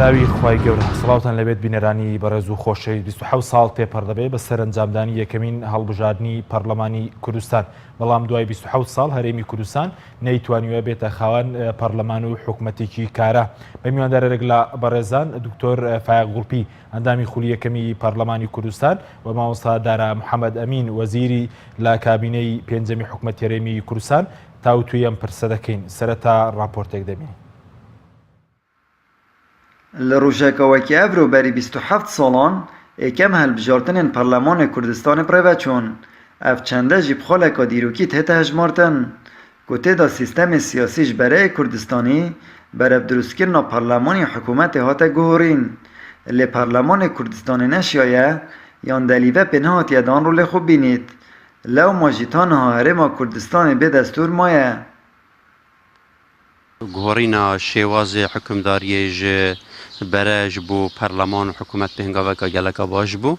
بەناوی خوای گەورە سڵاوتان لەبێت بینەرانی بەڕێز و خۆشەویست 27 ساڵ تێپەڕ دەبێت بە سەرەنجامدانی یەکەمین هەڵبژاردنی پەرلەمانی کوردستان بەڵام دوای 27 ساڵ هەرێمی کوردستان نەیتوانیوە بێتە خاوەن پەرلەمان و حکومەتێکی کارا بە میواندارێک لە بەڕێزان دکتۆر فایەق گوڵپی ئەندامی خولی یەکەمی پەرلەمانی کوردستان و مامۆستا دارا محەممەد ئەمین وەزیری لە کابینەی پێنجەمی حکومەت هەرێمی کوردستان تاوتوێی ئەم پرسە دەکەین سەرەتا ڕاپۆرتێک دەبینین. Li rojeka wekî evro berî 27 salan yekem hilbijartinên Parlemanê Kurdistanê birêve çûn. Ev çende jî bi xaleka dîrokî tête hejmartin ku tê de sîstemê siyasî ji bereyê Kurdistanî berev dirustkirina parlemanî hikûmetê hate guhorîn. Lê Parlemanê Kurdistanê neşiyaye yan delîve pê nehatiye dan rolê xwe bînît. Lewma jî ta niha Herêma Kurdistanê bê destûr maye. Guherîna şêwazê hikûmdariyê ji bere ji bo perleman û hikûmet pêngaveka geleka baş bû.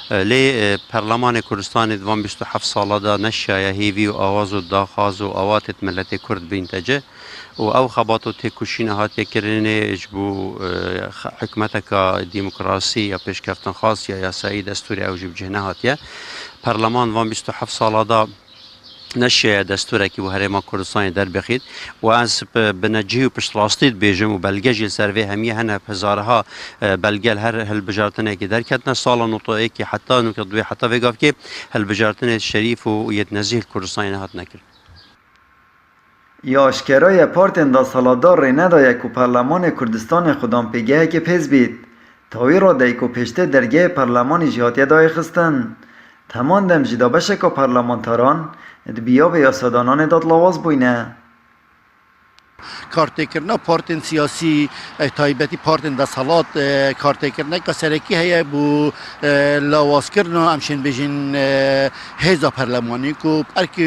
Lê perlemanê Kurdistanê di van 27 sala de neşiyaye hêvî û awaz û daxwaz û awatê di miletê Kurd bînte cih û ew xebat û têkoşîna hatiye kirinê ji bo hikûmeteka demokrasî ya pêşkeftinxwaz ya yasayî destûrê ew jî bi cih nehatiye. Perleman di van 27 sala de neşiyaye destûrekî bo Herêma Kurdistanê derbixît û ez bi necihî û piştrastî dibêjim û belge jî li ser vê hemiye hene bi hezareha belge li her hilbijartinekê derketine sala nota yekê heta nota duê heta vê gavkê hilbijartinê şerîf û yê nezîh li Kurdistanê nehatine kirin. Ya aşkera ye partên desthilatdar rê nedaye ku Parlemanê Kurdistanê xwedanpêgehekê pêz bît. Ta wî radeyê ku pêştir dergehê parlemanî jî hatiye dayêxistin. Teman dem jî da beşeka parlemantaran di biyavê yasadananê de lawaz bûyne. Kartêkirina partên siyasî taybetî partên desthilat kartêkirineka serekî heye bo lawazkirina em şên bêjin hêza perlemanî ku erkê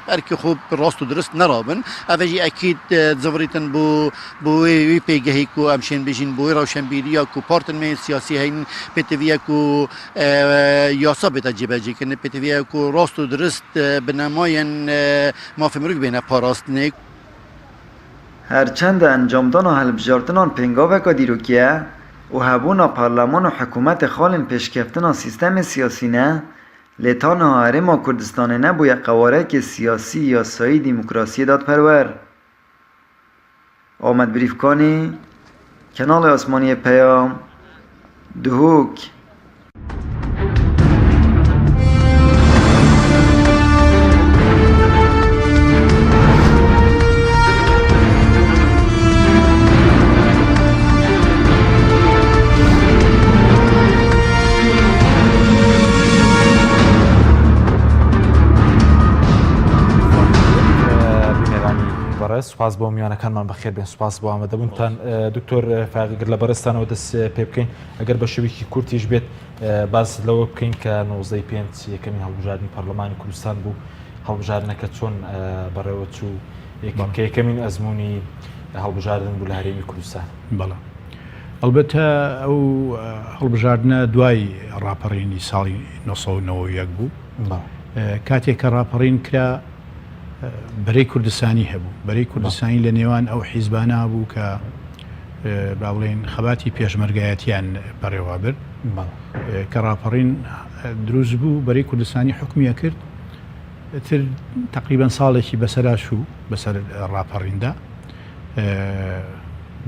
erkê xwe bi rast û dirust nerabin. Ev jî ekîd zivirîtin bo bo wê wî pêgehî ku em şên bêjin bo wê rewşenbîriya ku partên me yên siyasî heyîn pêtiviye ku yasa bête cêbecêkirin pêtiviye ku rast û dirust binemayên mafê mirov bêne parastinê. Her çend encamdana hilbijartinan pêngaveka dîrokî ye û hebûna parleman û hikûmetê xalên pêşkeftina sîstemê siyasî ne, lê ta niha Herêma Kurdistanê nebûye qewarekê siyasî, yasayî, demokrasiyê dadperwer. Amed Birîfkanî, Kenalê Asmanî yê Peyam, Duhok. بەڕێز سوپاس بۆ میوانەکانمان بەخێر بێن سوپاس بۆ ئامادەبوونتان دکتۆر فاغگر لە بەڕێزتانەوە دەست پێ بکەین ئەگەر بە شێوەیەکی کورتیش بێت باس لەوە بکەین کە نۆزدەی پێنج یەکەمین هەڵبژاردنی پەرلەمانی کوردستان بوو هەڵبژاردنەکە چۆن بەڕێوە چوو کە یەکەمین ئەزمموی هەڵبژاردن بوو لە هەرێمی کوردستان بەڵێ ئەلبەتە ئەو هەڵبژاردنە دوای ڕاپەڕینی ساڵی 1991 بوو کاتێک کە ڕاپەڕین کرا بەرەی کوردستانی هەبوو بەرەی کوردستانی لە نێوان ئەو حیزبانە بوو کە با بڵێین خەباتی پێشمەرگایەتیان بەڕێوە برد کە ڕاپەڕین دروست بوو بەرەی کوردستانی حکومیە کرد تر تقریبا ساڵێکی بەسەرا چوو بەسەر ڕاپەڕیندا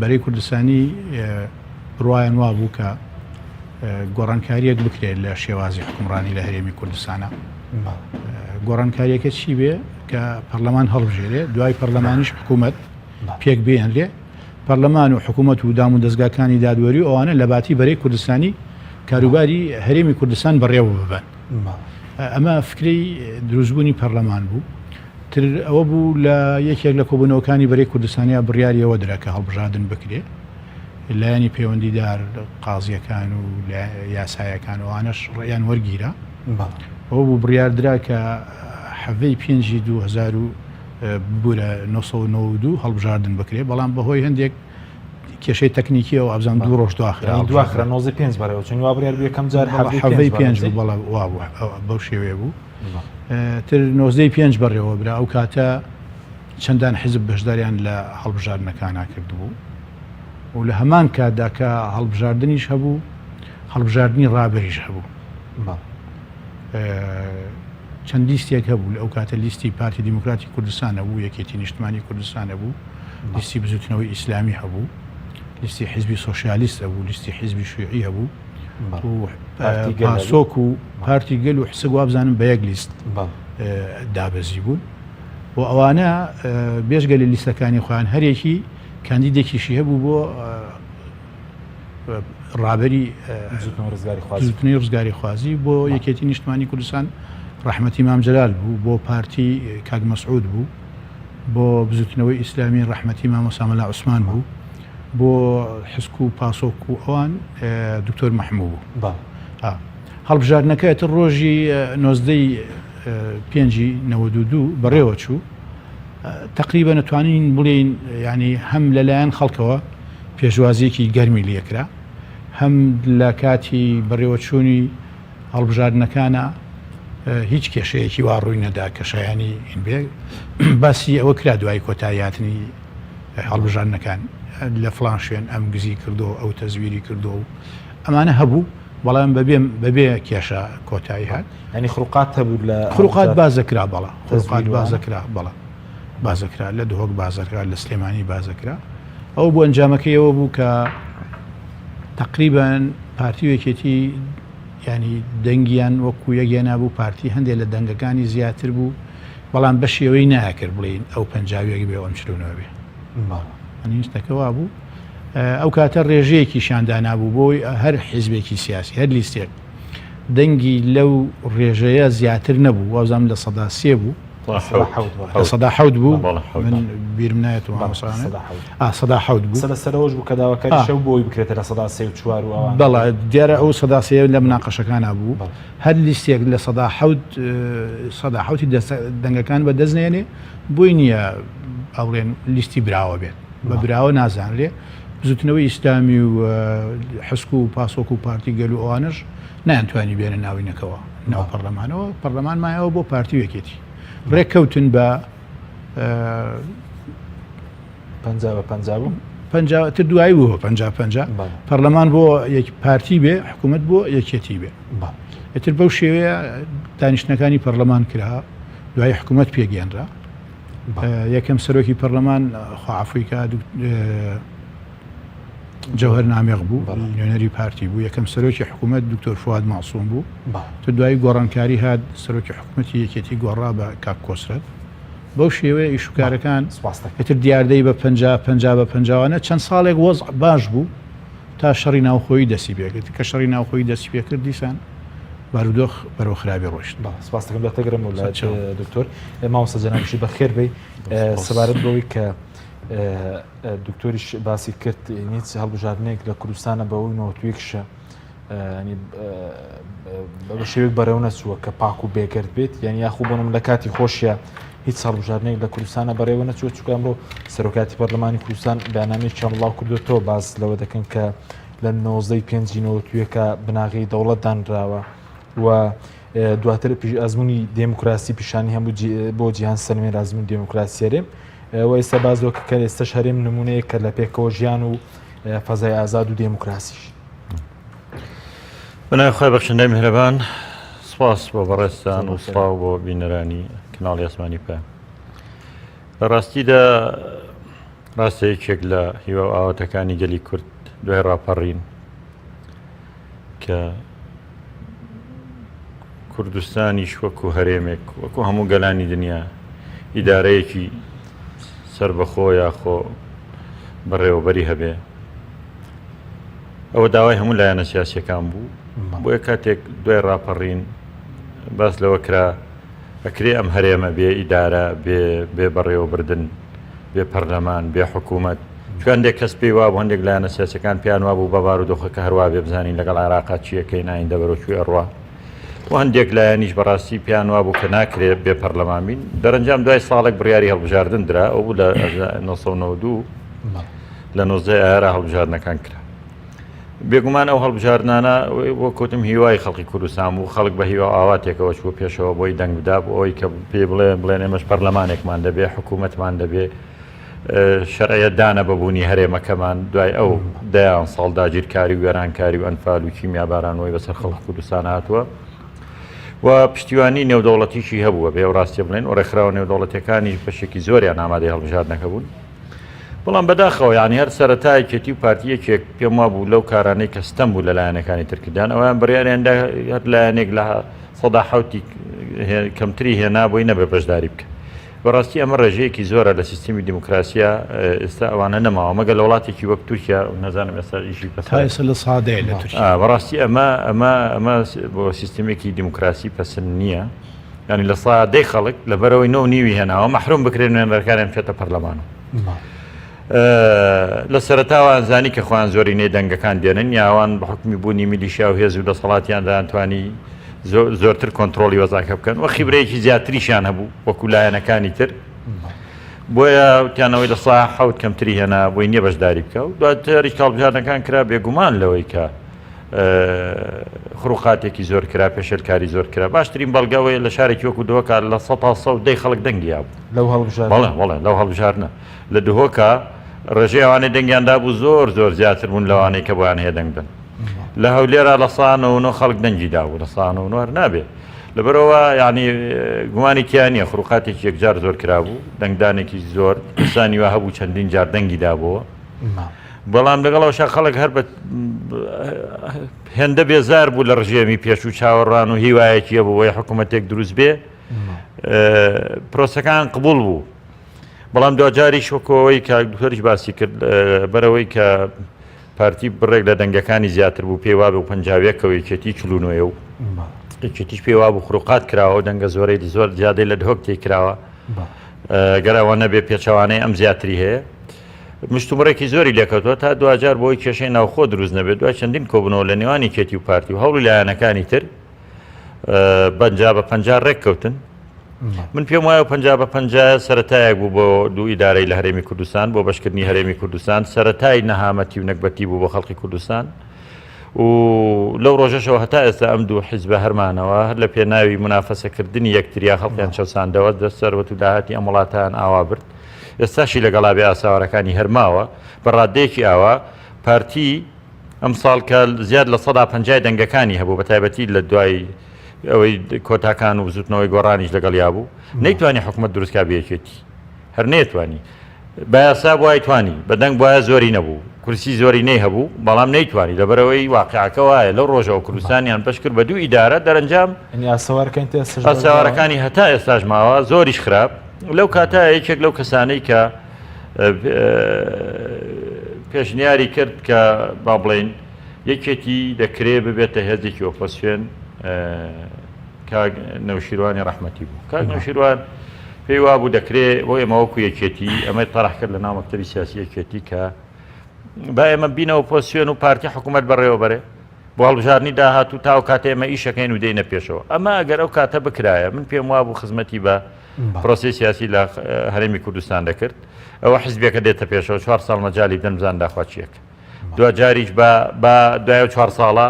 بەرەی کوردستانی بڕوایان وا بوو کە گۆڕانکاریەک بکرێت لە شێوازی حکومڕانی لە هەرێمی کوردستانە گۆڕانکاریەکە چی بێ کە پەرلەمان هەڵبژێرێ دوای پەرلەمانیش حکوومەت پێک بێنرێ پەرلەمان و حکوومەت و دام و دەستگاکانی دادوەری و ئەوانە لە باتی بەرەی کوردستانی کاروباری هەرێمی کوردستان بەڕێوە ببەن. ئەمە فکرەی دروستبوونی پەرلەمان بوو. تر ئەوە بوو لە یەکێک لە کۆبوونەوەکانی بەرەی کوردستانیا بڕیاری ئەوە درا کە هەڵبژاردن بکرێ. لایەنی پەیوەندیدار قازیەکان و یاسایەکان ئەوانەش ڕێیان وەرگیرا. ئەوە بوو بڕیار درا کە حەڤەی پێنجی 2000 ببورە 992 هەڵبژاردن بکرێ بەڵام بەهۆی هەندێک کێشەی تەکنیکیەوە ئەبزان دوو ڕۆژ دواخرا دواخرا نۆزدەی پێنج بەڕێوە چون وا بڕیار بوو یەکەم جار حەڤەی پێنج بوو بەڵێ وا بوو بەو شێوەیە بوو تر نۆزدەی پێنج بەڕێوە برا ئەو کاتە چەندان حزب بەشداریان لە هەڵبژاردنەکانا کردبوو و. و لە هەمان کاتدا کە هەڵبژاردنیش هەبوو هەڵبژاردنی ڕابەریش هەبوو. چەند لیستێک هەبوو لە ئەو کاتە لیستی پارتی دیموکراتی کوردستان هەبوو، یەکێتی نیشتمانی کوردستان هەبوو، لیستی بزوتنەوەی ئیسلامی هەبوو، لیستی حیزبی سۆسیالیست هەبوو، لیستی حیزبی شیوعی هەبوو و پاسۆک و پارتی گەل و حسک وابزانم بە یەک لیست دابەزی بوون و ئەوانە بێژگە لە لیستەکانی خۆیان هەرێکی کاندیدێکیشی هەبوو بۆ ڕابەری بزوتنەوەی ڕزگاریخوازی بۆ یەکێتی نیشتمانی کوردستان ڕەحمەتی مام جەلال بوو، بۆ پارتی کاک مەسعود بوو، بۆ بزوتنەوەی ئیسلامی ڕەحمەتی مامۆستا مەلا عوسمان بوو، بۆ حسک و پاسۆک و ئەوان دکتۆر مەحموو بوو. هەڵبژاردنەکە تر ڕۆژی نۆزدەی پێنجی 92 بەڕێوە چوو. تەقریبەن ئەتوانین بڵێین یانی هەم لەلایەن خەڵکەوە پێشوازییەکی گەرمی لێکرا، هەم لە کاتی بەڕێوەچوونی هەڵبژاردنەکانا هیچ کێشەیەکی وا ڕووی نەدا کە شایانی این بێ. باسی ئەوە کرا دوای کۆتایی هاتنی هەڵبژاردنەکان لە فڵان شوێن ئەم گزی کردو ئەو تەزویری کردو و ئەمانە هەبوو، بەڵام بەبێ بەبێ کێشە کۆتایی هات. یانی خروقات هەبوو لە خروقات باس دەکرا بەڵا خروقات باس دەکرا بەڵا باس دەکرا لە دهۆک باس دەکرا لە سلێمانی باس دەکرا ئەو بۆ ئەنجامەکەی ئەوە بوو کە تقریبان پارتی و یەکێتی ینی دەنگیان وەکو یەک هێنابوو پارتی هەندێک لە دەنگەکانی زیاتر بوو بەڵام بە شێوەی ناکرد بڵین ئەو پەنجاویەک بێ ئەم چلونەوە بێ شتەکە وابوو ئەو کاتە ڕێژەیەکیشیان دانابوو بۆی هەر حیزبێکی سیاسی هەر لیستێک دەنگی لەو ڕێژەیە زیاتر نەبوو وابزانم 3% بوو 7% بوو من بیرم نایەتەوە 7% بوو سەرەوەش بوو کە داواکاری شەو بۆی بکرێتە 3% و چوار و ئەوان بەڵێ دیارە ئەو 3% لە مناقەشەکانە بوو هەر لیستێک لە 7% 7% دەنگەکان بە دەست نێنێ بۆی نییە ئەڵێن لیستی براوە بێت بە براوە نازانرێ، بزوتنەوەی ئیسلامی و حسک و پاسۆک و پارتی گەل و ئەوانەش نەیانتوانی بێنە ناوینەکەوە ناو پەرلەمانەوە، پەرلەمان مایەوە بۆ پارتی و یەکێتی ڕێککەوتن بە 50 بە 50 بوو 50 تر دوایی بوو 50 50 پەرلەمان بۆ یەک پارتی بێ حکوومەت بۆ یەکێتی بێ ئیتر بەو شێوەیە دانیشتنەکانی پەرلەمان کرا دوای حکوومەت پێگەێنرا یەکەم سەرۆکی پەرلەمان خوا عەفوی کا جەوهەر نامێق بوو نوێنەری پارتی بوو یەکەم سەرۆکی حکوومەت دکتۆر فواد مەعسوم بوو تو دوایی گۆڕانکاری هات سەرۆکی حکوومەتی یەکێتی گۆڕا بە کاک کۆسرەت بەو شێوەیە ئیشوکارەکان ئیتر دیاردەی بە 50 50 بە پەنجاوانە چەند ساڵێک وەزع باش بوو تا شەڕی ناوخۆیی دەستی پێکرد کە شەڕی ناوخۆیی دەستی پێکرد دیسان بارودۆخ بەرەو خراپی ڕۆیشت. بەڵێ سپاس دەکەم دەتەگرم و لای دکتۆر مامۆستا جەنابیشی بەخێر بێی سەبارەت بەوەی کە دکتۆریش باسی کرد هیچ هەڵبژاردنێک لە کوردستانە بەوەی نەوەتویەکشە بە شێوەیەک بەرەو نەچووە کە پاک و بێگەرد بێت یعنی یاخو بۆنم لە کاتی خۆشیە هیچ هەڵبژاردنێک لە کوردستانە بەڕێوە نەچووە چونکە ئەمڕۆ سەرۆکاتی پەرلەمانی کوردستان بەیاننامەیەکیان بڵاو کردوێتەوە باس لەوە دەکەن کە لە نۆزدەی پێنجی نەوەتویەکە بناغەی دەوڵەت دانراوە و دواتر پیش ئەزمموی دێموکراسی پیشانی هەموو بۆ جیهان سەلمێن ئەزمون دێموکراسی هەرێم و ئێستا باز وەکە کە ئێستش هەرێم نمونەیە کە لە پێکەوە ژیان و فەزای ئازاد و دێموکراسیش. بەناوی خوای بەخشندەی میهرەبان سپاس بۆ بەڕێزتان و سڵاو بۆ بینەرانی کەناڵی ئاسمانی پەیام. لە ڕاستیدا ڕاستە یەکێک لە هیوا و ئاواتەکانی گەلی کورد دوای ڕاپەڕین کە کوردستانیش وەکو هەرێمێک وەکو هەموو گەلانی دنیا ئیدارەیەکی سربەخۆ یاخۆ بەڕێوەبەری هەبێ ئەوە داوای هەموو لایەنە سیاسیەکان بوو بۆیە کاتێک دوای ڕاپەڕین باس لەوە کرا ئەکرێ ئەم هەرێمە بێ ئیدارە بێ بێ بەڕێوەبردن بێ پەرلەمان بێ حکوومەت چونکە هەندێک کەس پێی وابوو هەندێک لایەنە سیاسەکان پێیان وابوو بە بارودۆخەکە هەروا بێ بزانین لەگەڵ عێراقا چیەکەین ئایندە بەرەو کوێ ئەڕوا و هەندێک لایەنیش بەڕاستی پێیان وابوو کە ناکرێت بێ پەرلەمان بین دەرەنجام دوای ساڵێک بڕیاری هەڵبژاردن درا ئەو بوو لە 1992 لە 19 ئایارا هەڵبژاردنەکان کرا بێگومان ئەو هەڵبژاردنانە وەک وتم هیوای خەڵکی کوردستان بوو، خەڵک بە هیوا و ئاواتێکەوە چووە پێشەوە بۆی دەنگ بدا، بۆ ئەوەی کە پێی بڵێ بڵێن ئێمەش پەرلەمانێکمان دەبێ، حکوومەتمان دەبێ. شەرعیەت دانە بە بوونی هەرێمەکەمان دوای ئەو دەیان ساڵ داگیرکاری و وێرانکاری و ئەنفال و کیمیابارانەوەی بەسەر خەڵکی کوردستان هاتووە و پشتیوانی نێودەوڵەتیشی هەبووە بێ ڕاستیە بڵێن و ڕێکخراوە نێودەوڵەتیەکانیش بەشێکی زۆریان ئامادەی هەڵبژاردنەکە بوون. بەڵام بەداخەوە یانی هەر سەرەتا یەکێتی و پارتی یەکێک پێم وابوو لەو کارانەی کە ستەم بوو لە لایەنەکانی تر کردیان ئەویان بڕیاریان دا هەر لایەنێک لە سەدا حەوتی کەمتری هێنا بۆی نەبێ بەشداری بکە بەڕاستی ئەمە ڕێژەیەکی زۆرە لە سیستمی دیموکراسیا ئێستا ئەوانە نەماوە مەگە لە وڵاتێکی وەک تورکیا نازانم ئێستا ئیشی پەسەند تا ئێستا لە سادەیە لە تورکیا بەڕاستی ئەمە ئەمە ئەمە بۆ سیستمێکی دیموکراسی پەسند نییە. یانی لە سا دەی خەڵک لەبەرەوەی نۆ نیوی هێناوە مەحروم بکرێن نوێنەرەکانیان بچێتە پەرلەمان لە سەرەتاوە زانی کە خۆیان زۆرینەی دەنگەکان دێنن یاوان بە حکومی بوونی میلیشیا و هێز و دەسەڵاتیان دەیانتوانی زۆرتر کۆنتترۆلی وەزاکە بکەن و خیبرەیەکی زیاتریشیان هەبوو وەکو لایەنەکانی تر بۆیە وتیانەوەی لە سا حەوت کەمتری هێنا بۆی نییە بەشداری بکە و دواتریش هەڵبژاردنەکان کرا بێگومان لەوەی کە خروقاتێکی زۆر کرا، پێشێلکاری زۆر کرا. باشترین بەڵگە ئەوەیە لە شارێکی وەکو دهۆکا 110% خەڵک دەنگی یابوو. لەو هەڵبژاردنە؟ بەڵێ، بەڵێ، لەو هەڵبژاردنە. لە دهۆکا ڕێژەی ئەوانەی دەنگیان دابوو زۆر زۆر زیاتر بوون لەوانەی کە بۆیان هەیە دەنگ بدەن. لە هەولێرا 99% خەڵک دەنگی دابوو، 99% هەر نابێ. لەبەرئەوە یانی گومانی تیا نییە خروقاتێکی یەکجار زۆر کرابوو، دەنگدانێکی زۆر، کەسانی وا هەبوو چەندین جار دەنگی دابۆوە. بەڵام لەگەڵ ئەوشا خەڵک هەر بە هێندە بێزار بوو لە ڕژێمی پێشوو چاوەڕان و هیوایەکی هەبوو بۆی حکوومەتێک دروست بێ پرۆسەکان قبول بوو بەڵام دواجاریش وەکەوەی کە دکتۆریش باسی کرد بەرەوەی کە پارتی بڕێک لە دەنگەکانی زیاتر بوو پێی وابوو پەنجاویەکەوە یەکێتی چلونۆیە و یەکێتیش پێی وابوو خروقات کراوە دەنگە زۆرەی زۆر زیادەی لە دهۆک تێ کراوە گەر ئەوە نەبێ پێچەوانەی ئەم زیاتری هەیە مشتومڕێکی زۆری لێکەوتووە تا دواجار بۆی کێشەی ناوخۆ دروست نەبێت دوای چەندین کۆبوونەوە لە نێوان یەکێتی و پارتی و هەوڵی لایەنەکانی تر پەنجا بە پەنجا ڕێککەوتن من پێم وایە پەنجا بە پەنجا سەرەتایەک بوو بۆ دوو ئیدارەی لە هەرێمی کوردستان بۆ بەشکردنی هەرێمی کوردستان سەرەتای نەهامەتی و نەگبەتی بوو بۆ خەڵکی کوردستان و لەو ڕۆژەشەوە هەتا ئێستا ئەم دوو حیزبە هەرمانەوە هەر لە پێناوی منافەسەکردنی یەکتریا خەڵکیان چەساندەوە دەست سەروەت و داهاتی ئەم وڵاتیان ئاوا برد ئێستاشی لەگەڵا بێ ئاسەوارەکانی هەر ماوە، بە ڕاددەیەکی ئاوا پارتی ئەمساڵ کە زیاد لە سەدا پەنجای دەنگەکانی هەبوو بە تایبەتی لە دوای ئەوەی کۆتاکان و بزوتنەوەی گۆڕانیش لەگەڵیا بوو نەیتوانی حکومەت دروست کا بە یەکێتی هەر نەیتوانی بە یاسا بوای توانی بە دەنگ بوایە زۆری نەبوو کورسی زۆری نەی هەبوو بەڵام نەیتوانی لەبەرەوەی واقعەکە وایە لەو ڕۆژەوە کوردستانیان بەش کرد بە دوو ئیدارە دەرەنجام ئاسەوارەکانی هەتا ئێستاش ماوە زۆریش خراپ لەو کاتە یەکێک لەو کەسانەی کە پێشنیاری کرد کە با بڵین یەکێتی دەکرێ ببێتە هێزێکی ئۆپۆسیۆن کاک نەوشیروانی ڕەحمەتی بوو کاک نەوشیروان پێی وابوو دەکرێ بۆ ئێمە وەکو یەکێتی ئەمەی تەرح کرد لە ناو مەکتەبی سیاسی یەکێتی کە با ئێمە بینە ئۆپۆسیۆن و پارتی حکوومەت بەڕێوە بەرێ بۆ هەڵبژاردنی داهاتوو تا ئەو کاتە ئێمە ئیشەکەین و دێینە پێشەوە ئەمە ئەگەر ئەو کاتە بکرایە من پێم وابوو خزمەتی بە پرۆسی سیاسی لە هەرێمی کوردستان دەکرد ئەوە حزبێکە دێتە پێشەوە چوار ساڵ مەجالی بدەن بزان داخوا چیەکە دواجاریش بە بە دوای چوار ساڵە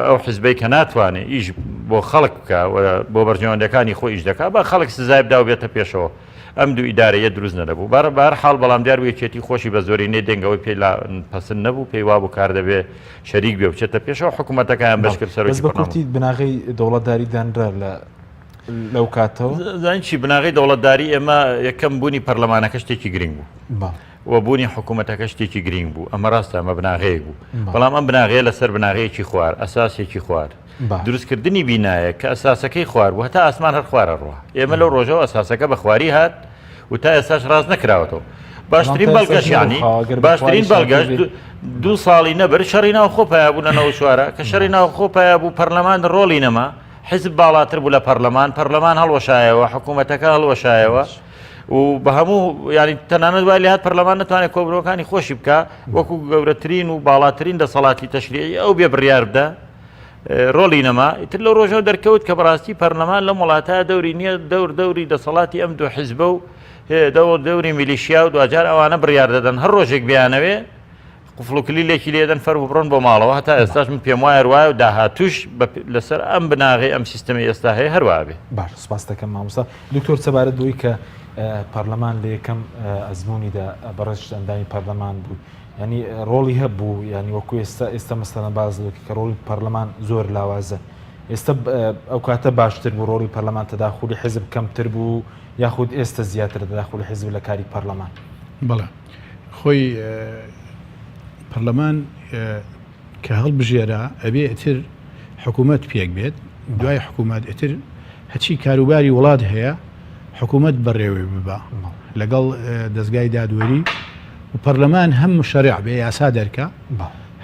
ئەو حزبەی کە ناتوانێت ئیش بۆ خەڵک بکە بۆ بەرژەوەندەکانی خۆ ئیش دەکا بە خەڵک سزای بدا و بێتە پێشەوە ئەم دوو ئیدارەیە دروست نەدەبوو بار بار حاڵ بەڵام دیار بوو یەکێتی خۆشی بە زۆرینەی دەنگەوەی پێی لا پەسند نەبوو پێی وابوو کار دەبێ شەریک بێ بچێتە پێشەوە حکوومەتەکەیان بەش کرد سەرۆکی بەس بە کورتی بناغەی دەوڵەتداری دانرا لە لەو کاتەوە زانین چی بناغەی دەوڵەتداری ئێمە یەکەم بوونی پەرلەمانەکە شتێکی گرنگ بوو و بوونی حکوومەتەکە شتێکی گرنگ بوو ئەمە ڕاستە ئەمە بناغەیەک بوو بەڵام ئەم بناغەیە لەسەر بناغەیەکی خوار ئەساسێکی خوار دروستکردنی بینایەک کە ئەساسەکەی خوار بوو هەتا ئاسمان هەر خوارە ڕوە ئێمە لەو ڕۆژەوە ئەساسەکە بە خواری هات و تا ئێستاش ڕاست نەکراوەتەوە باشترین بەڵگەش یانی باشترین بەڵگەش دوو ساڵی نەبر شەڕی ناوخۆ پیا بوو لە نەوەچوارە کە شەڕی ناوخۆ پیا بوو پەرلەمان ڕۆڵی نەما حزب باڵاتر بوو لە پەرلەمان پەرلەمان هەڵوەشایەوە حکوومەتەکە هەڵوەشایەوە و بە هەموو ینی تەنانەت وای لێهات پەرلەمان نتوانێت کۆبرەوەکانی خۆشی بکە وەکو گەورەترین و باڵاترین دەسەڵاتی تەشریعی ئەو بێ بڕیار بدە ڕۆڵی نەما، ئیتر لەو ڕۆژەوە دەرکەوت کە بەڕاستی پەرلەمان لەم وڵاتە دەوری نییە، دەور دەوری دەسەڵاتی ئەم دوو حیزبە و دەور دەوری میلیشیا و دواجار ئەوانە بڕیار دەدەن هەر ڕۆژێک بیانەوێ قفڵ و کلیلێکی لێدەن فەر و بڕۆن بۆ ماڵەوە هەتا ئێستاش من پێم وایە وایە و داهاتوش لەسەر ئەم بناغەی ئەم سیستەمی ئێستا هەیە هەر وابێ. باش سپاس دەکەم مامۆستا دکتۆر سەبارەت بەوەی کە. پەرلەمان لە یەکەم ئەزموونیدا بەڕێزیشت ئەندامی پەرلەمان بووی یانی ڕۆڵی هەبوو یانی وەکو ئێستا ئێستا مەسەلەن باس لەوە کە ڕۆڵی پەرلەمان زۆر لاوازە ئێستا ئەو کاتە باشتر بوو ڕۆڵی پەرلەمان تەداخولی حیزب کەمتر بوو یاخود ئێستا زیاتر تەداخولی حیزب لە کاری پەرلەمان؟ بەڵێ خۆی پەرلەمان کە هەڵبژێرا ئەبێ ئیتر حکوومەت پێک بێت، دوای حکوومەت ئیتر هەچی کاروباری وڵات هەیە حکوومەت بەڕێوەی ببا لەگەڵ دەزگای دادوەری و پەرلەمان هەم مشەرع بێ یاسا دەرکا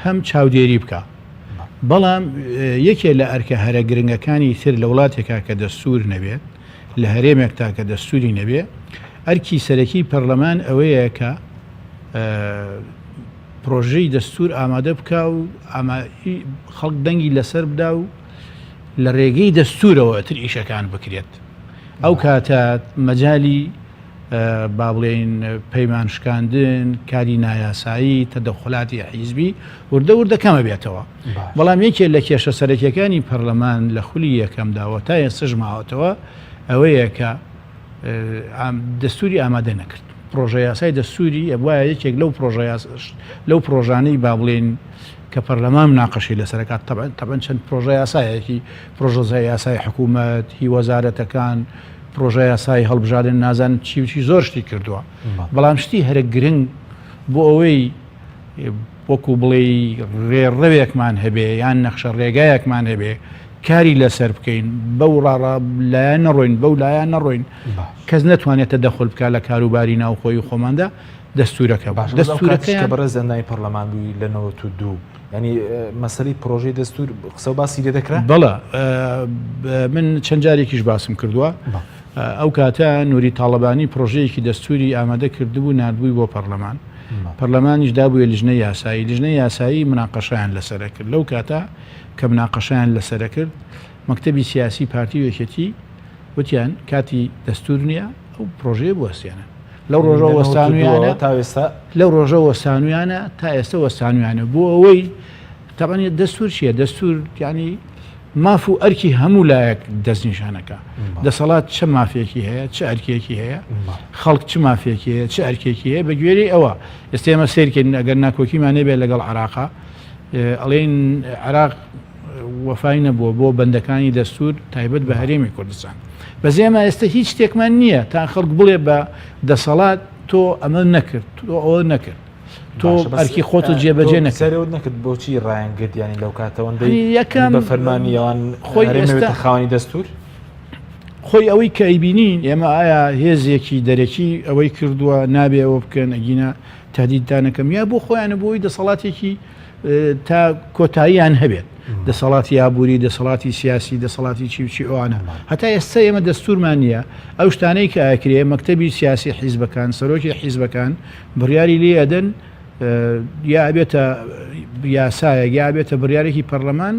هەم چاودێری بکا. بەڵام یەکێ لە ئەرکە هەرە گرنگەکانی تر لە وڵاتێکا کە دەستوور نەبێت، لە هەرێمێکتا کە دەستووری نەبێ، ئەرکی سەرەکی پەرلەمان ئەوەیە کە پرۆژەی دەستوور ئامادە بکا و خەڵک دەنگی لەسەر بدا و لە رێگەی دەستوورەوە تر ئیشەکان بکرێت. ئەو کاتە مەجالی با بڵێین پەیمان شکاندن، کاری نایاسایی، تەدەخولاتی حیزبی وردە وردە کەمە بێتەوە. بەڵام یەکێ لە کێشە سەرەکیەکانی پەرلەمان لە خولی یەکەمدا و تا ئێستەش ماوەتەوە ئەوەیە کە دەستوری ئامادە نەکرد. پڕۆژە یاسای دەستوری ئەبوایە یەکێک لەو پڕۆژە لەو پڕۆژانەی با بڵێین کە پەرلەمان مناقەشەی لەسەر ئەکات تەبعەن تەبعەن چەند پڕۆژە یاسایەکی پڕۆژە یاسای حکوومەت هی وەزارەتەکان پڕۆژە یاسای هەڵبژاردن نازانم چی و چی زۆر شتی کردووە بەڵام شتی هەرە گرنگ بۆ ئەوەی وەکو بڵێی ڕێڕەوێکمان هەبێ یان نەخشە ڕێگایەکمان هەبێ کاری لەسەر بکەین بەو ڕاڕا لایە نەڕۆین بەو لایە نەڕۆین کەس نەتوانێت تەدەخول بکات لە کاروباری ناوخۆی خۆماندا دەستورەکە باش دەستورەکە کە بەڕێز ئەندامی پەرلەمان بووی لە 92 ینی مەسەلەی پرۆژەی دەستور قسە و باسی لێ دەکرا؟ بەڵێ من چەند جارێکیش باسم کردووە ئەو کاتە نوری تاڵەبانی پرۆژەیەکی دەستوری ئامادە کردبوو نردبووی بۆ پەرلەمان پەرلەمانیش دابووە لیژنەی یاسایی لیژنەی یاسایی مناقەشیان لەسەرە کرد لەو کاتە کە مناقەشەیان لەسەرە کرد، مەکتەبی سیاسی پارتی و یەکێتی وتیان کاتی دەستور نییە ئەو پرۆژەیە بوەستێنن. لەو ڕۆژە وەستانویانە تا ئێستا لەو ڕۆژە وەستانویانە تا ئێستا وەستانویانە بۆ ئەوەی تەبعەن دەستور چییە؟ دەستور یعنی ماف و ئەرکی هەموو لایەک دەستنیشانەکە دەسەڵات چ مافێکی هەیە چ ئەرکێکی هەیە خەڵک چ مافێکی هەیە چ ئەرکێکی هەیە بە گوێرەی ئەوە ئێستا ئێمە سەیرکەین ئەگەر ناکۆکیمان نەبێت لەگەڵ عراقا ئەڵێن عێراق وەفای نەبووە بۆ بەندەکانی دەستور تایبەت بە هەرێمی کوردستان بەس ئێمە ئێستا هیچ شتێکمان نییە تا خەڵک بڵێ بە دەسەڵات تۆ ئەمە نەکرد تۆ ئەوە نەکرد تۆ ئەرکی خۆت جێبەجێ نەکرد نەکرد بۆچی ڕایان گرت یانی لەو کاتەوەندەی یەکەم بە فەرمانی ئەوان خۆی ئێستا خاوەنی دەستور خۆی ئەوەی کە ئەیبینین ئێمە ئایا هێزێکی دەرەکی ئەوەی کردووە نابێ ئەوە بکەن ئەگینا تهدیدتان ئەکەم یا بۆ خۆیانە بۆ ئەوەی دەسەڵاتێکی تا کۆتاییان هەبێت دەسەڵاتی ئابووری دەسەڵاتی سیاسی دەسەڵاتی چی و چی ئەوانە هەتا ئێستا ئێمە دەستورمان نییە ئەو شتانەی کە ئەکرێ مەکتەبی سیاسی حیزبەکان سەرۆکی حیزبەکان بڕیاری لێ ئەدەن یا ئەبێتە یاسایەک یا ئەبێتە بڕیارێکی پەرلەمان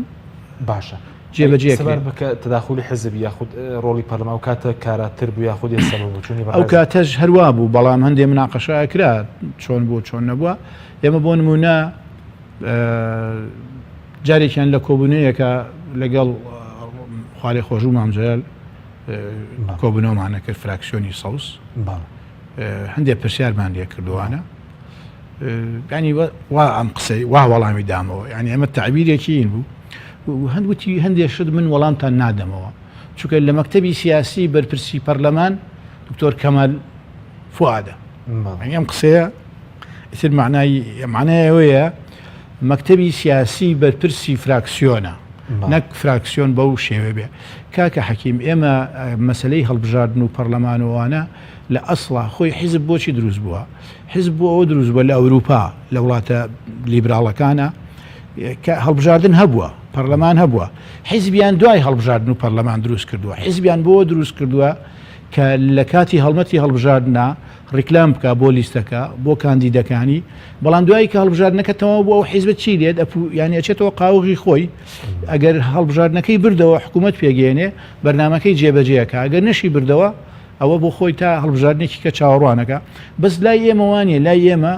باشە جێبەجێ سەبارەت بە کە تەداخولی حزب یاخود ڕۆڵی پەرلەمان ئەو کاتە کاراتر بوو یاخود ئێستا بە بۆچوونی ئەو بەڕێزت؟ کاتەش هەروا بوو بەڵام هەندێ مناقەشە ئەکرا چۆن بوو چۆن نەبووە ئێمە بۆ نموونە جارێکیان لە کۆبوونەیەکە لەگەڵ خوالێ خۆشبوو مام جەلال کۆبوونەوەمانە کرد فراکسیۆنی سەوز هەندێک پرسیارمان لێ کردووانە ینی وا ئەم قسەی وا وەڵامی دامەوە یعنی ئەمە تعبیرێکی این بوو هەند وتی هەندێک شت من وەڵامتان نادەمەوە چونکە لە مەکتەبی سیاسی بەرپرسی پەرلەمان دکتۆر کەمال فوادە ئەم قسەیە ئیتر معنای معنای ئەوەیە مەکتەبی سیاسی بەرپرسی فراکسیۆنە نەک فراکسیۆن بەو شێوە بێ کاکە حەکیم ئێمە مەسلەی هەڵبژاردن و پەرلەمانەوانە لە ئەسڵا خۆی حیزب بۆچی دروست بووە حیزب بۆ ئەوە دروست بووە لە ئەوروپا لە وڵاتە لیبراڵەکانە کە هەڵبژاردن هەبووە پەرلەمان هەبووە حیزبیان دوای هەڵبژاردن و پەرلەمان دروست کردووە حیزبیان بۆ دروست کردووە کە لە کاتی هەڵمەتی هەڵبژاردنا ڕیکلام بکە بۆ لیستەکە بۆ کاندیدەکانی بەڵام دوایی کە هەڵبژاردنەکە تەواو بوو ئەو حیزبە چی لێت ئەپو یانی ئەچێتەوە قاوغی خۆی ئەگەر هەڵبژاردنەکەی بردەوە حکوومەت پێگەێنێ بەرنمەکەی جێبەجێەکە ئەگەر نەشی بردەوە ئەوە بۆ خۆی تا هەڵبژاردنێکی کە چاوەڕوانەکە بەس لای ئێمە وانە لای ئێمە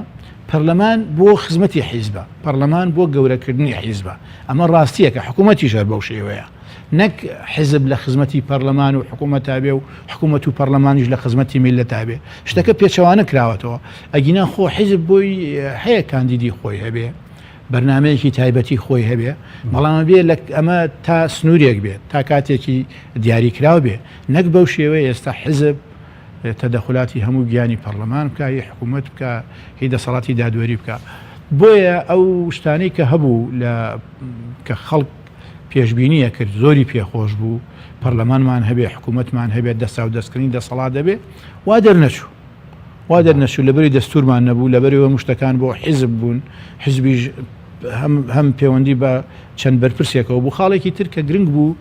پەرلەمان بۆ خزمەتی حیزبە پەرلەمان بۆ گەورەکردنی حیزبە ئەمە ڕاستیەکە حکوومەتیش هەر بەو شێوەیە. نەک حزب لە خزمەتی پەرلەمان و حکوومەتا بێ و حکوومەت و پەرلەمانیش لە خزمەتی میللەتا بێ. شتەکە پێچەوانە کراوەتەوە. ئەگینا خۆ حزب بۆی هەیە کاندیدی خۆی هەبێ، بەرنامەیەکی تایبەتی خۆی هەبێ، بەڵام ئەبێ لە ئەمە تا سنوورێک بێت، تا کاتێکی دیاریکراو بێ، نەک بەو شێوەیە ئێستا حزب تەدەخولاتی هەموو گیانی پەڕلەمان بکا، هی حکوومەت بکا، هی دەسەڵاتی دادوەری بکا. بۆیە ئەو شتانەی کە هەبوو لە کە خەڵک پێشبینی ئەکرد زۆری پێخۆش بوو، پەرلەمانمان هەبێ، حکوومەتمان هەبێت، دەستاودەستکردنی دەسەڵات هەبێ، وا دەرنەچوو. وا دەرنەچوو لەبەری دەستوورمان نەبوو، لەبەرئەوەی هەموو شتەکان بۆ حیزب بوون، حیزبیش هەم هەم پێوەندی بە چەند بەرپرسێکەوە بوو. خاڵێکی تر کە گرنگ بوو،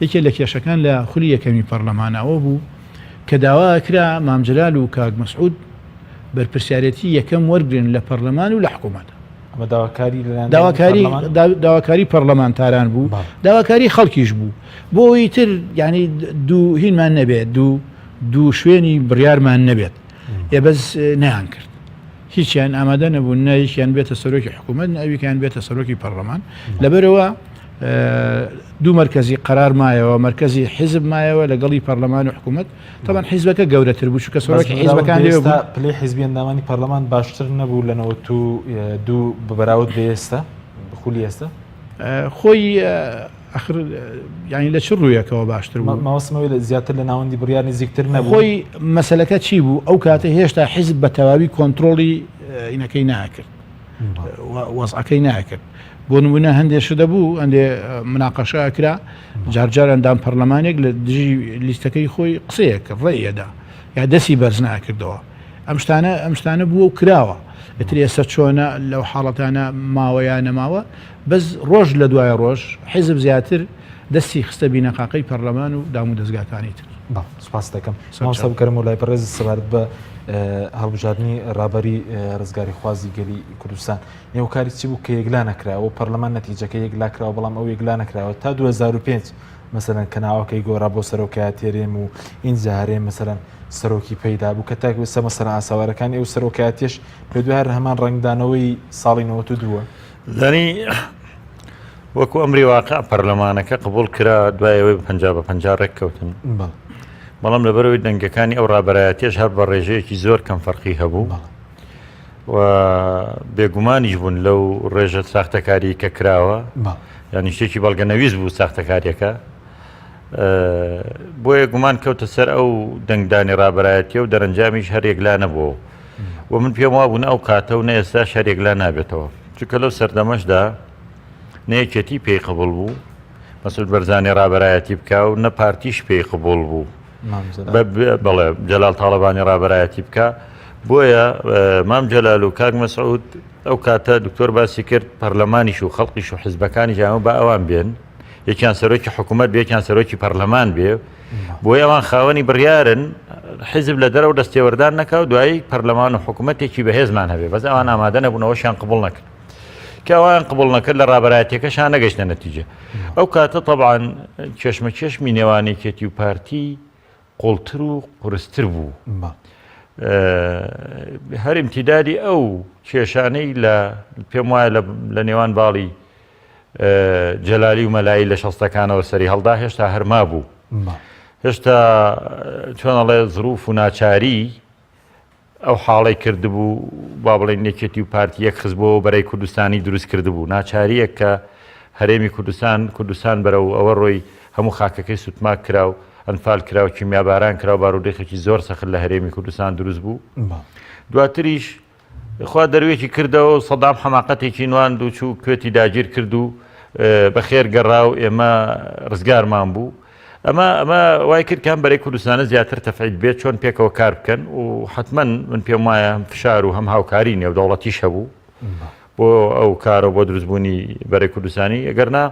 یەکێ لە کێشەکان لە خولی یەکەمی پەرلەمان ئەوە بوو کە داوا ئەکرا مام جەلال و کاک مەسعود بەرپرسیارێتی یەکەم وەرگرن لە پەرلەمان و لە حکوومەت. ئەمە داواکاری لەلایەن داواکاری داواکاری پەرلەمانتاران بوو داواکاری خەڵکیش بوو بۆ ئەوی تر یعنی دوو هینمان نەبێت دوو دوو شوێنی بڕیارمان نەبێت ئێ بەس نەیان کرد هیچیان ئامادە نەبوون نە یەکیان بێتە سەرۆکی حکوومەت نە ئەویکیان بێتە سەرۆکی پەرلەمان لەبەرەوە دوو مرکزی قرار مایەوە مرکزی حیزب مایەوە لەگەڵی پەرلەمان و حکوومەت تەبعەن حیزبەکە گەورەتر بوو چونکە سەرۆکی حیزبەکان لێ بوو. پلەی حیزبی ئەندامانی پەرلەمان باشتر نەبوو لە 92 بە بەراورد بە ئێستا خولی ئێستا؟ خۆی ئەخر یانی لە چ ڕوویەکەوە باشتر بوو؟ مەبەستم ئەوەیە زیاتر لە ناوەندی بڕیار نزیکتر نەبوو؟ خۆی مەسەلەکە چی بوو ئەو کاتە هێشتا حیزب بە تەواوی کۆنترۆڵی ئینەکەی ناکرد وەزعەکەی ناکرد بۆ نمونە هەندێ شت دەبوو هەندێ مناقەشە ئەکرا جارجار ئەندام پەرلەمانێک لە دژی لیستەکەی خۆی قسەیە کرد ڕێیەدا یا دەستی بەرز ناکردەوە ئەم شتانە ئەم شتانە بووە و کراوە ئیتر ئێستا چۆنە لەو حاڵەتانە ماوە یا نەماوە بەس ڕۆژ لە دوای ڕۆژ حیزب زیاتر دەستی خستە بینەقاقەی پەرلەمان و دام و دەزگاکانی تر. سپاست دەکەم مامۆستا بکەرم و لای بەڕێز سەبارەت بە هەڵبژاردنی ڕابەری ڕزگاریخوازی گەلی کوردستان نێوکاری چی بوو کە یەکلا نەکراوە و پەرلەمان نەتیجەکە یەکلا کراوە بەڵام ئەو یەکلا نەکراوە تا 2005 مەسەلەن کە ناوەکەی گۆڕا بۆ سەرۆکایەتی هەرێم و ئینجا هەرێم مەسەلەن سەرۆکی پەیدا بوو کە تاکو ئێستا مەسەلەن ئاسەوارەکانی ئەو سەرۆکایەتیش لە دوای هەر هەمان ڕەنگدانەوەی ساڵی 92 زانی وەکو ئەمری واقع پەرلەمانەکە قبول کرا دوای ئەوەی 50 بە 50 ڕێک کەوتن بەڵام لەبەرەوەی دەنگەکانی ئەو ڕابەرایەتیش هەر بە ڕێژەیەکی زۆر کەم فەرقی هەبوو. و بێگومانیش بوون لەو ڕێژە ساختەکاری کە کراوە یانی شتێکی بەڵگەنەویست بوو ساختەکاریەکە بۆیە گومان کەوتە سەر ئەو دەنگدانی ڕابەرایەتیە و دەرەنجامیش هەر یەکلا نەبووەوە و من پێم وابوو نە ئەو کاتە و نە ئێستاش هەر یەکلا نابێتەوە چونکە لەو سەردەمەشدا نە یەکێتی پێی قبوڵ بوو مەسعود بەرزانی ڕابەرایەتی بکا و نە پارتیش پێی قبوڵ بوو بەڵێ جەلال تاڵەبانی ڕابەرایەتی بکا بۆیە مام جەلال و کاک مەسعود ئەو کاتە دکتۆر باسی کرد پەرلەمانیش و خەڵقیش و حزبەکانیش ئەمە با ئەوان بێن یەکیان سەرۆکی حکوومەت بێ یەکیان سەرۆکی پەرلەمان بێ بۆیە ئەوان خاوەنی بڕیارن حیزب لە دەرەوە دەستێوەردان نەکا و دوایی پەرلەمان و حکوومەتێکی بەهێزمان هەبێ بەس ئەوان ئامادە نەبوونەوەشیان قبوڵ نەکرد کە ئەوان قبوڵ نەکرد لە ڕابەرایەتیەکەشان نەگەشتە نەتیجە ئەو کاتە طبعاان کێشمەکێشمی نێوان یەکێتی و پارتی قوڵتر و قورستر بوو هەر امتیدادی ئەو کێشانەی لە پێم وایە لە نێوان باڵی جەلالی و مەلایی لە شەستەکانەوە سەری هەڵدا هێشتا هەرما بوو هێشتا چۆنەڵێ زروف و ناچاری ئەو حاڵەی کردبوو، با بڵێین یەکێتی و پارتی یەک خستبووەوە بەرەی کوردستانی دروست کردبوو، ناچارییەک کە هەرێمی کوردستان، کوردستان بەرەو ئەوە ڕۆی هەموو خاکەکەی سوتماک کرا و ئەنفال کرا و کیمیاباران کرا و بارودۆخێکی زۆر سەخت لە هەرێمی کوردستان دروست بوو. دواتریش خوا دەروێکی کردەوە و سەدام حەماقەتێکی نواند و چوو کوێتی داگیر کرد و بەخێر گەڕا و ئێمە ڕزگارمان بوو. ئەمە ئەمە وای کرد کە ئەم بەرەی کوردستانە زیاتر تەفعیل بێت چۆن پێکەوە کار بکەن و حتمما من پێم وایە هەم فشار و هەم هاوکاری نێودەوڵەتیش هەبوو بۆ ئەو کارە بۆ دروستبوونی بەرەی کوردستانی ئەگەرنا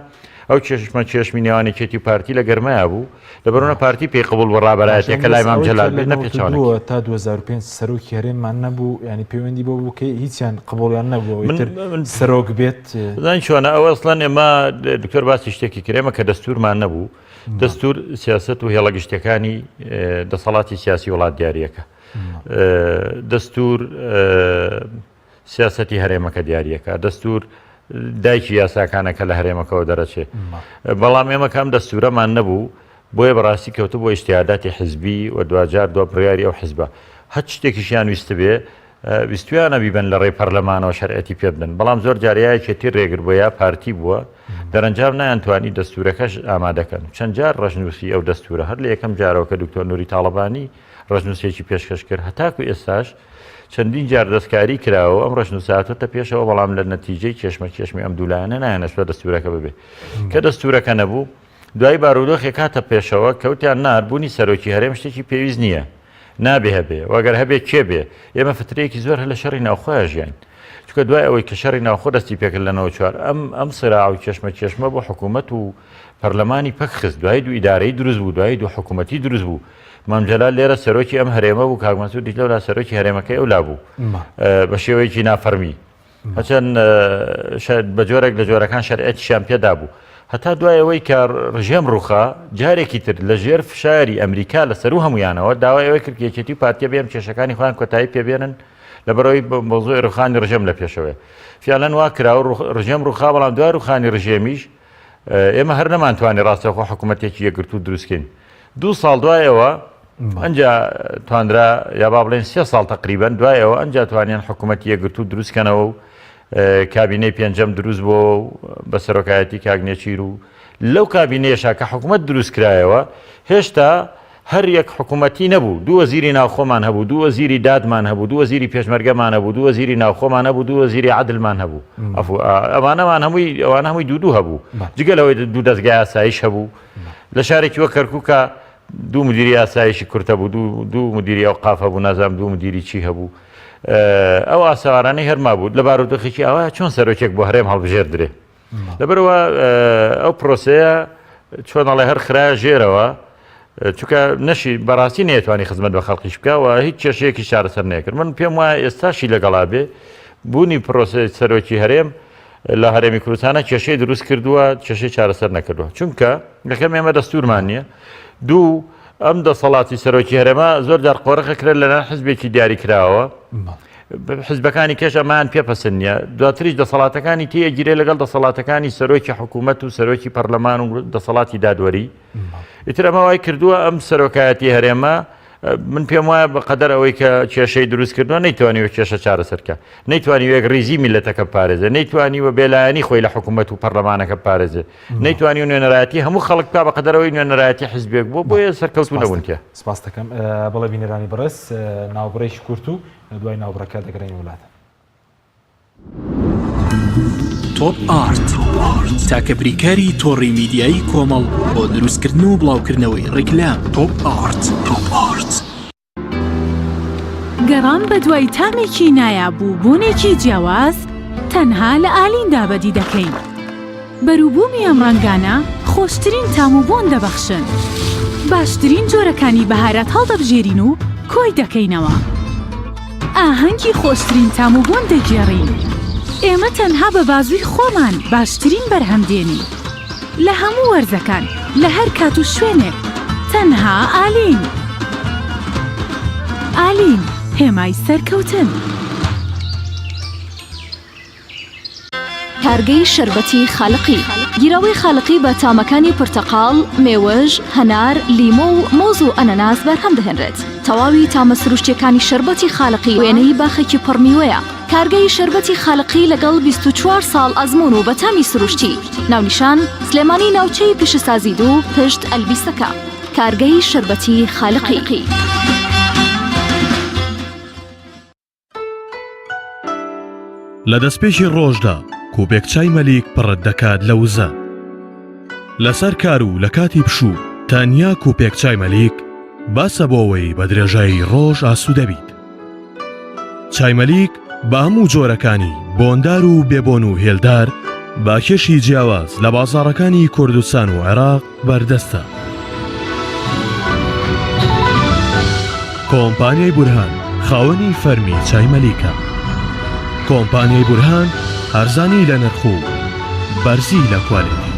ئەو چێشمە چێشمی نێوان یەکێتی و پارتی لە گەرمایە بوو لەبەرونە پارتی پێی قبول بە ڕابەرایەتەکە لای مام جەلال بێت نە پێچەوانەکەی. تا 2005 سەرۆکی هەرێممان نەبوو ینی پەیوەندی بۆ بوو کە هیچیان قبوڵیان نەبوو ئیتر سەرۆک بێت. زانی چۆنە ئەوە ئەسڵەن ئێمە دکتۆر باسی شتێکی کرد ئێمە کە دەستورمان نەبوو دەستور سیاست و هێڵە گشتەکانی دەسەڵاتی سیاسی وڵات دیارەکە دەستور سیاسەتی هەرێمەکە دیاریەکە دەستور. دایکی یاساکانە کە لە هەرێمەکەەوە دەرەچێ بەڵام ئێمە کام دەستورەمان نەبوو بۆیە بەڕاستی کەوتبووە ئیجتیهاداتی حزبی و دواجار دوا بڕیاری ئەو حزبە. هەچ شتێکیشیان ویستبێ، ویستویانە بیبەن لە ڕێی پەرلەمانەوە شەرعیەتی پێ بدەن، بەڵام زۆر جار یا یەکێتی ڕێگر بووە یا پارتی بووە، دەرەنجام نەیانتوانی دەستوورەکەش ئامادە کەن. چەند جار ڕەشنووسی ئەو دەستوورە هەر لە یەکەم جارەوە کە دکتۆر نوری تاڵەبانی ڕەشنووسێکی پێشکەش کرد هەتاکو ئێستاش چەندین جار دەستکاری کراوە و ئەم ڕەشنووسە هاتۆتە پێشەوە، بەڵام لە نەتیجەی کێشمەکێشمی ئەم دوو لایەنە نایانەشتووە دەستوورەکە ببێ. کە دەستوورەکە نەبوو، دوایی بارودۆخێک هاتە پێشەوە کە وتیان نا بوونی سەرۆکی هەرێم شتێکی پێویست نییە، نابێ هەبێ و ئەگەر هەبێ کێ بێ؟ ئێمە فترەیەکی زۆر هەر لە شەڕی ناوخۆیا ژیاین. چونکە دوای ئەوەی کە شەڕی ناوخۆ دەستی پێکرد لە 94 ئەم ئەم سراع و کێشمە کێشمە بۆ حکوومەت و پەرلەمانی پەک خست. دوایی دوو ئیدارەی دروست بوو، دوایی دوو حکوومەتی دروست بوو. مام جەلال لێرە سەرۆکی ئەم هەرێمە بوو، کاک مەسعودیش لەولا سەرۆکی هەرێمەکەی ئەولا بوو بە شێوەیەکی نافەرمی. هەرچەند بە جۆرێک لە جۆرەکان شەرعیەتیشیان پێدا بوو. هەتا دوای ئەوەی کە ڕژێم ڕووخا، جارێکی تر لە ژێر فشاری ئەمریکا لە سەروو هەموویانەوە داوای ئەوەی کرد کە یەکێتی و پارتیە بێن کێشەکانی خۆیان کۆتایی پێ بێنن لەبەرئەوەی مەوزوعی ڕووخانی ڕژێم لە پێشەوەیە. فیعلەن وا کرا و ڕژێم ڕووخا، بەڵام دوای ڕووخانی ڕژێمیش ئێمە هەر نەمانتوانی ڕاستەوخۆ حکوومەتێکی یەکگرتوو دروست کەین. دوو ساڵ دوای ئەوە ئەنجا توانرا یا با بڵێن سێ ساڵ تقریبن دوای ئەوە ئەنجا توانیان حکوومەتی یەکگرتوو دروست کەنەوە و کابینەی پێنجەم دروست بۆ بە سەرۆکایەتی کاک نێچیر و لەو کابینەیەشا کە حکوومەت دروست کرایەوە هێشتا هەر یەک حکوومەتی نەبوو دوو وەزیری ناوخۆمان هەبوو دوو وەزیری دادمان هەبوو دوو وەزیری پێشمەرگەمان هەبوو دوو وەزیری ناوخۆمان هەبوو دوو وەزیری عەدلمان هەبوو ئەوانەمان هەمووی ئەوانە هەمووی دوو دوو هەبوو جگە لەوەی دوو دەزگای ئاسایش هەبوو لە شارێکی وەک کەرکووکە دوو مدیری ئاسایشی کورد هەبوو دوو دوو مدیری ئەوقاف هەبوو نازانم دوو مدیری چی هەبوو ئەو ئاسەوارانەی هەر مابوو لە بارودۆخێکی ئاوا چۆن سەرۆکێک بۆ هەرێم هەڵبژێردرێ لەبەرەوە ئەو پرۆسەیە چۆن ئەڵێ هەر خرایە ژێرەوە چونکە نەشی بەڕاستی نەیەتوانی خزمەت بە خەڵکیش بکە و هیچ کێشەیەکی چارەسەر نەکرد من پێم وایە ئێستاشی لەگەڵا بێ بوونی پرۆسەی سەرۆکی هەرێم لە هەرێمی کوردستانە کێشەی دروست کردووە کێشەی چارەسەر نەکردووە چونکە یەکەم ئێمە دەستورمان نییە دوو ئەم دەسەڵاتی سەرۆکی هەرێمە زۆر جار قۆرخە کرێت لەلایەن حزبێکی دیاری کراوە حزبەکانی کێش ئەمان پێ پەسند نییە دواتریش دەسەڵاتەکانی تێگیرێ لەگەڵ دەسەڵاتەکانی سەرۆکی حکوومەت و سەرۆکی پەرلەمان و دەسەڵاتی دادوەری ئیتر ئەمە وای کردووە ئەم سەرۆکایەتی هەرێمە من پێم وایە بە قەدەر ئەوەی کە کێشەی دروست کردووە نەیتوانیوە کێشە چارەسەر کە نەیتوانیوە یەکڕیزی میللەتەکە بپارێزێ نەیتوانیوە بێلایەنی خۆی لە حکوومەت و پەرلەمانەکە بپارێزێ نەیتوانیوە نوێنەرایەتی هەموو خەڵک بکا بە قەدەر ئەوەی نوێنەرایەتی حیزبێک بووە بۆیە سەرکەوتوو نەبوون تیا. سپاس دەکەم. بەڵێ بینەرانی بەڕێز ناوبڕێکی کورت و دوای ناوبڕەکە دەگەڕێین وڵاتە. تۆپ ئارت تاکە بریکاری تۆڕی میدیایی کۆمەڵ بۆ دروستکردن و بڵاوکردنەوەی ڕیکلام تۆپ ئارت تۆپ ئارت. گەڕان بەدوای تامێکی نایاب و بۆنێکی جیاواز تەنها لە ئالیندا بەدی دەکەین. بەروبوومی ئەم ڕەنگانە خۆشترین تام و بۆن دەبەخشن. باشترین جۆرەکانی بەهارات هەڵدەبژێرین و کۆی دەکەینەوە. ئاهەنگی خۆشترین تام و بۆن دەگێڕین. ئێمە تەنها بە بازووی خۆمان باشترین بەرهەم دێنین. لە هەموو وەرزەکان، لە هەر کات و شوێنێک، تەنها ئالین. ئالین، هێمای سەرکەوتن. کارگەی شەربەتی خالقی. گیراوەی خالقی بە تامەکانی پرتەقاڵ، مێوژ، هەنار، لیمۆ و مۆز و ئەنەناس بەرهەم دەهێنرێت. تەواوی تامە سروشتیەکانی شەربەتی خالقی وێنەی باخێکی پڕ میوەیە. کارگەی شەربەتی خالقی لەگەڵ 24 ساڵ ئەزموون و بە تامی سروشتی. ناونیشان، سلێمانی ناوچەی پیشەسازی دوو پشت ئەلبیسەکە. کارگەی شەربەتی خالقی. لە دەستپێکی ڕۆژدا کوپێک چای مەلیک پڕت دەکات لە وزە. لەسەر کار و لە کاتی پشوو تەنیا کوپێک چای مەلیک بەسە بۆ ئەوەی بە درێژایی ڕۆژ ئاسوودە بیت. چای مەلیک بە هەموو جۆرەکانی بۆندار و بێبۆن و هێلدار بە کێشی جیاواز لە بازاڕەکانی کوردستان و عێراق بەردەستە. کۆمپانیای بورهان خاوەنی فەرمی چای مەلیکە. کۆمپانیای بورهان هەرزانی لە نرخ و بەرزی لە کوالێتی.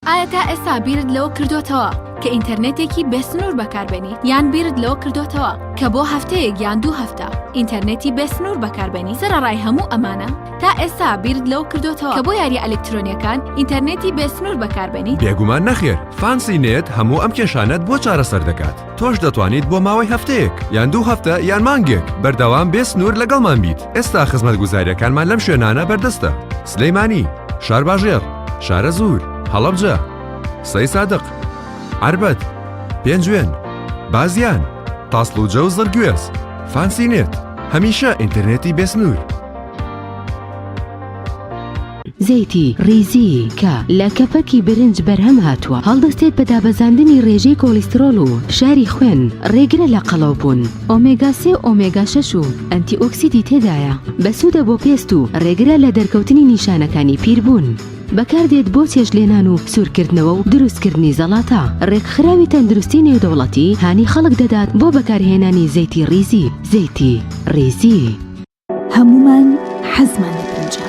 ئایا تا ئێستا بیرت لەوە کردۆتەوە کە ئینتەرنێتێکی بێسنوور بەکاربێنیت یان بیرت لەوە کردۆتەوە کە بۆ هەفتەیەک یان دوو هەفتە. ئینتەرنێتی بێسنوور بەکاربێنی؟ سەرەڕای هەموو ئەمانە، تا ئێستا بیرت لەوە کردۆتەوە کە بۆ یارییە ئەلکترۆنییەکان ئینتەرنێتی بێسنوور بەکاربێنیت؟ بێگومان نەخێر، فانسی نێت هەموو ئەم کێشانەت بۆ چارەسەر دەکات. تۆش دەتوانیت بۆ ماوەی هەفتەیەک، یان دوو هەفتە، یان مانگێک، بەردەوام بێ سنوور لەگەڵمان بیت. ئێستا خزمەتگوزارییەکانمان لەم شوێنانە بەردەستە، سلێمانی، شارباژێڕ، شارەزوور، هەڵەبجە، سەیسادق، عەربەت، پێنجوێن، بازیان، تاسڵوجە و زڕگوێز. فانسی نێت، هەمیشە ئینتەرنێتی بێسنوور. زەیتی ڕیزی کە لە کەپەکی برنج بەرهەم هاتووە، هەڵدەستێت بە دابەزاندنی ڕێژەی کۆڵیسترۆڵ و فشاری خوێن، ڕێگرە لە قەڵەوبوون. ئۆمێگا سێ و ئۆمێگا شەش و ئەنتی ئۆکسیدی تێدایە، بەسوودە بۆ پێست و ڕێگرە لە دەرکەوتنی نیشانەکانی پیربوون. بەکاردێت بۆ چێشتلێنان و سوورکردنەوە و دروستکردنی زەڵاتە. ڕێکخراوی تەندروستی نێودەوڵەتی هانی خەڵک دەدات بۆ بەکارهێنانی زەیتی ڕیزی. زەیتی ڕیزی. هەموومان حەزمان لە برنجە،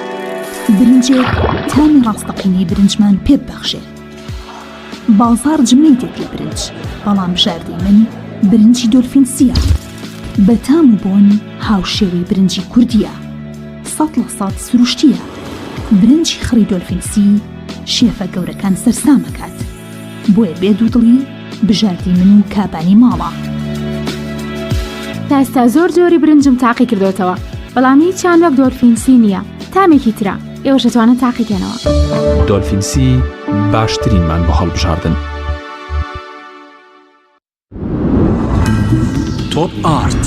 برنجێک تامی ڕاستەقینەی برنجمان پێ ببەخشێ. بازاڕ جمەی دێت لە برنج، بەڵام بژاردەی من برنجی دۆلفین سییە. بە تام و بۆن هاوشێوەی برنجی کوردییە. 100% سروشتییە. برنجی خڕی دۆلفین سی شێفە گەورەکان سەرسام ئەکات. بۆیە بێ دوودڵی بژاردەی من و کابانی ماڵە. تا ئێستا زۆر جۆری برنجم تاقی کردۆتەوە بەڵام هیچیان وەک دۆلفین سی نییە تامێکی ترە ئێوەش دەتوانن تاقیکەنەوە. دۆلفین سی باشترینمان بۆ هەڵبژاردن. تۆپ ئارت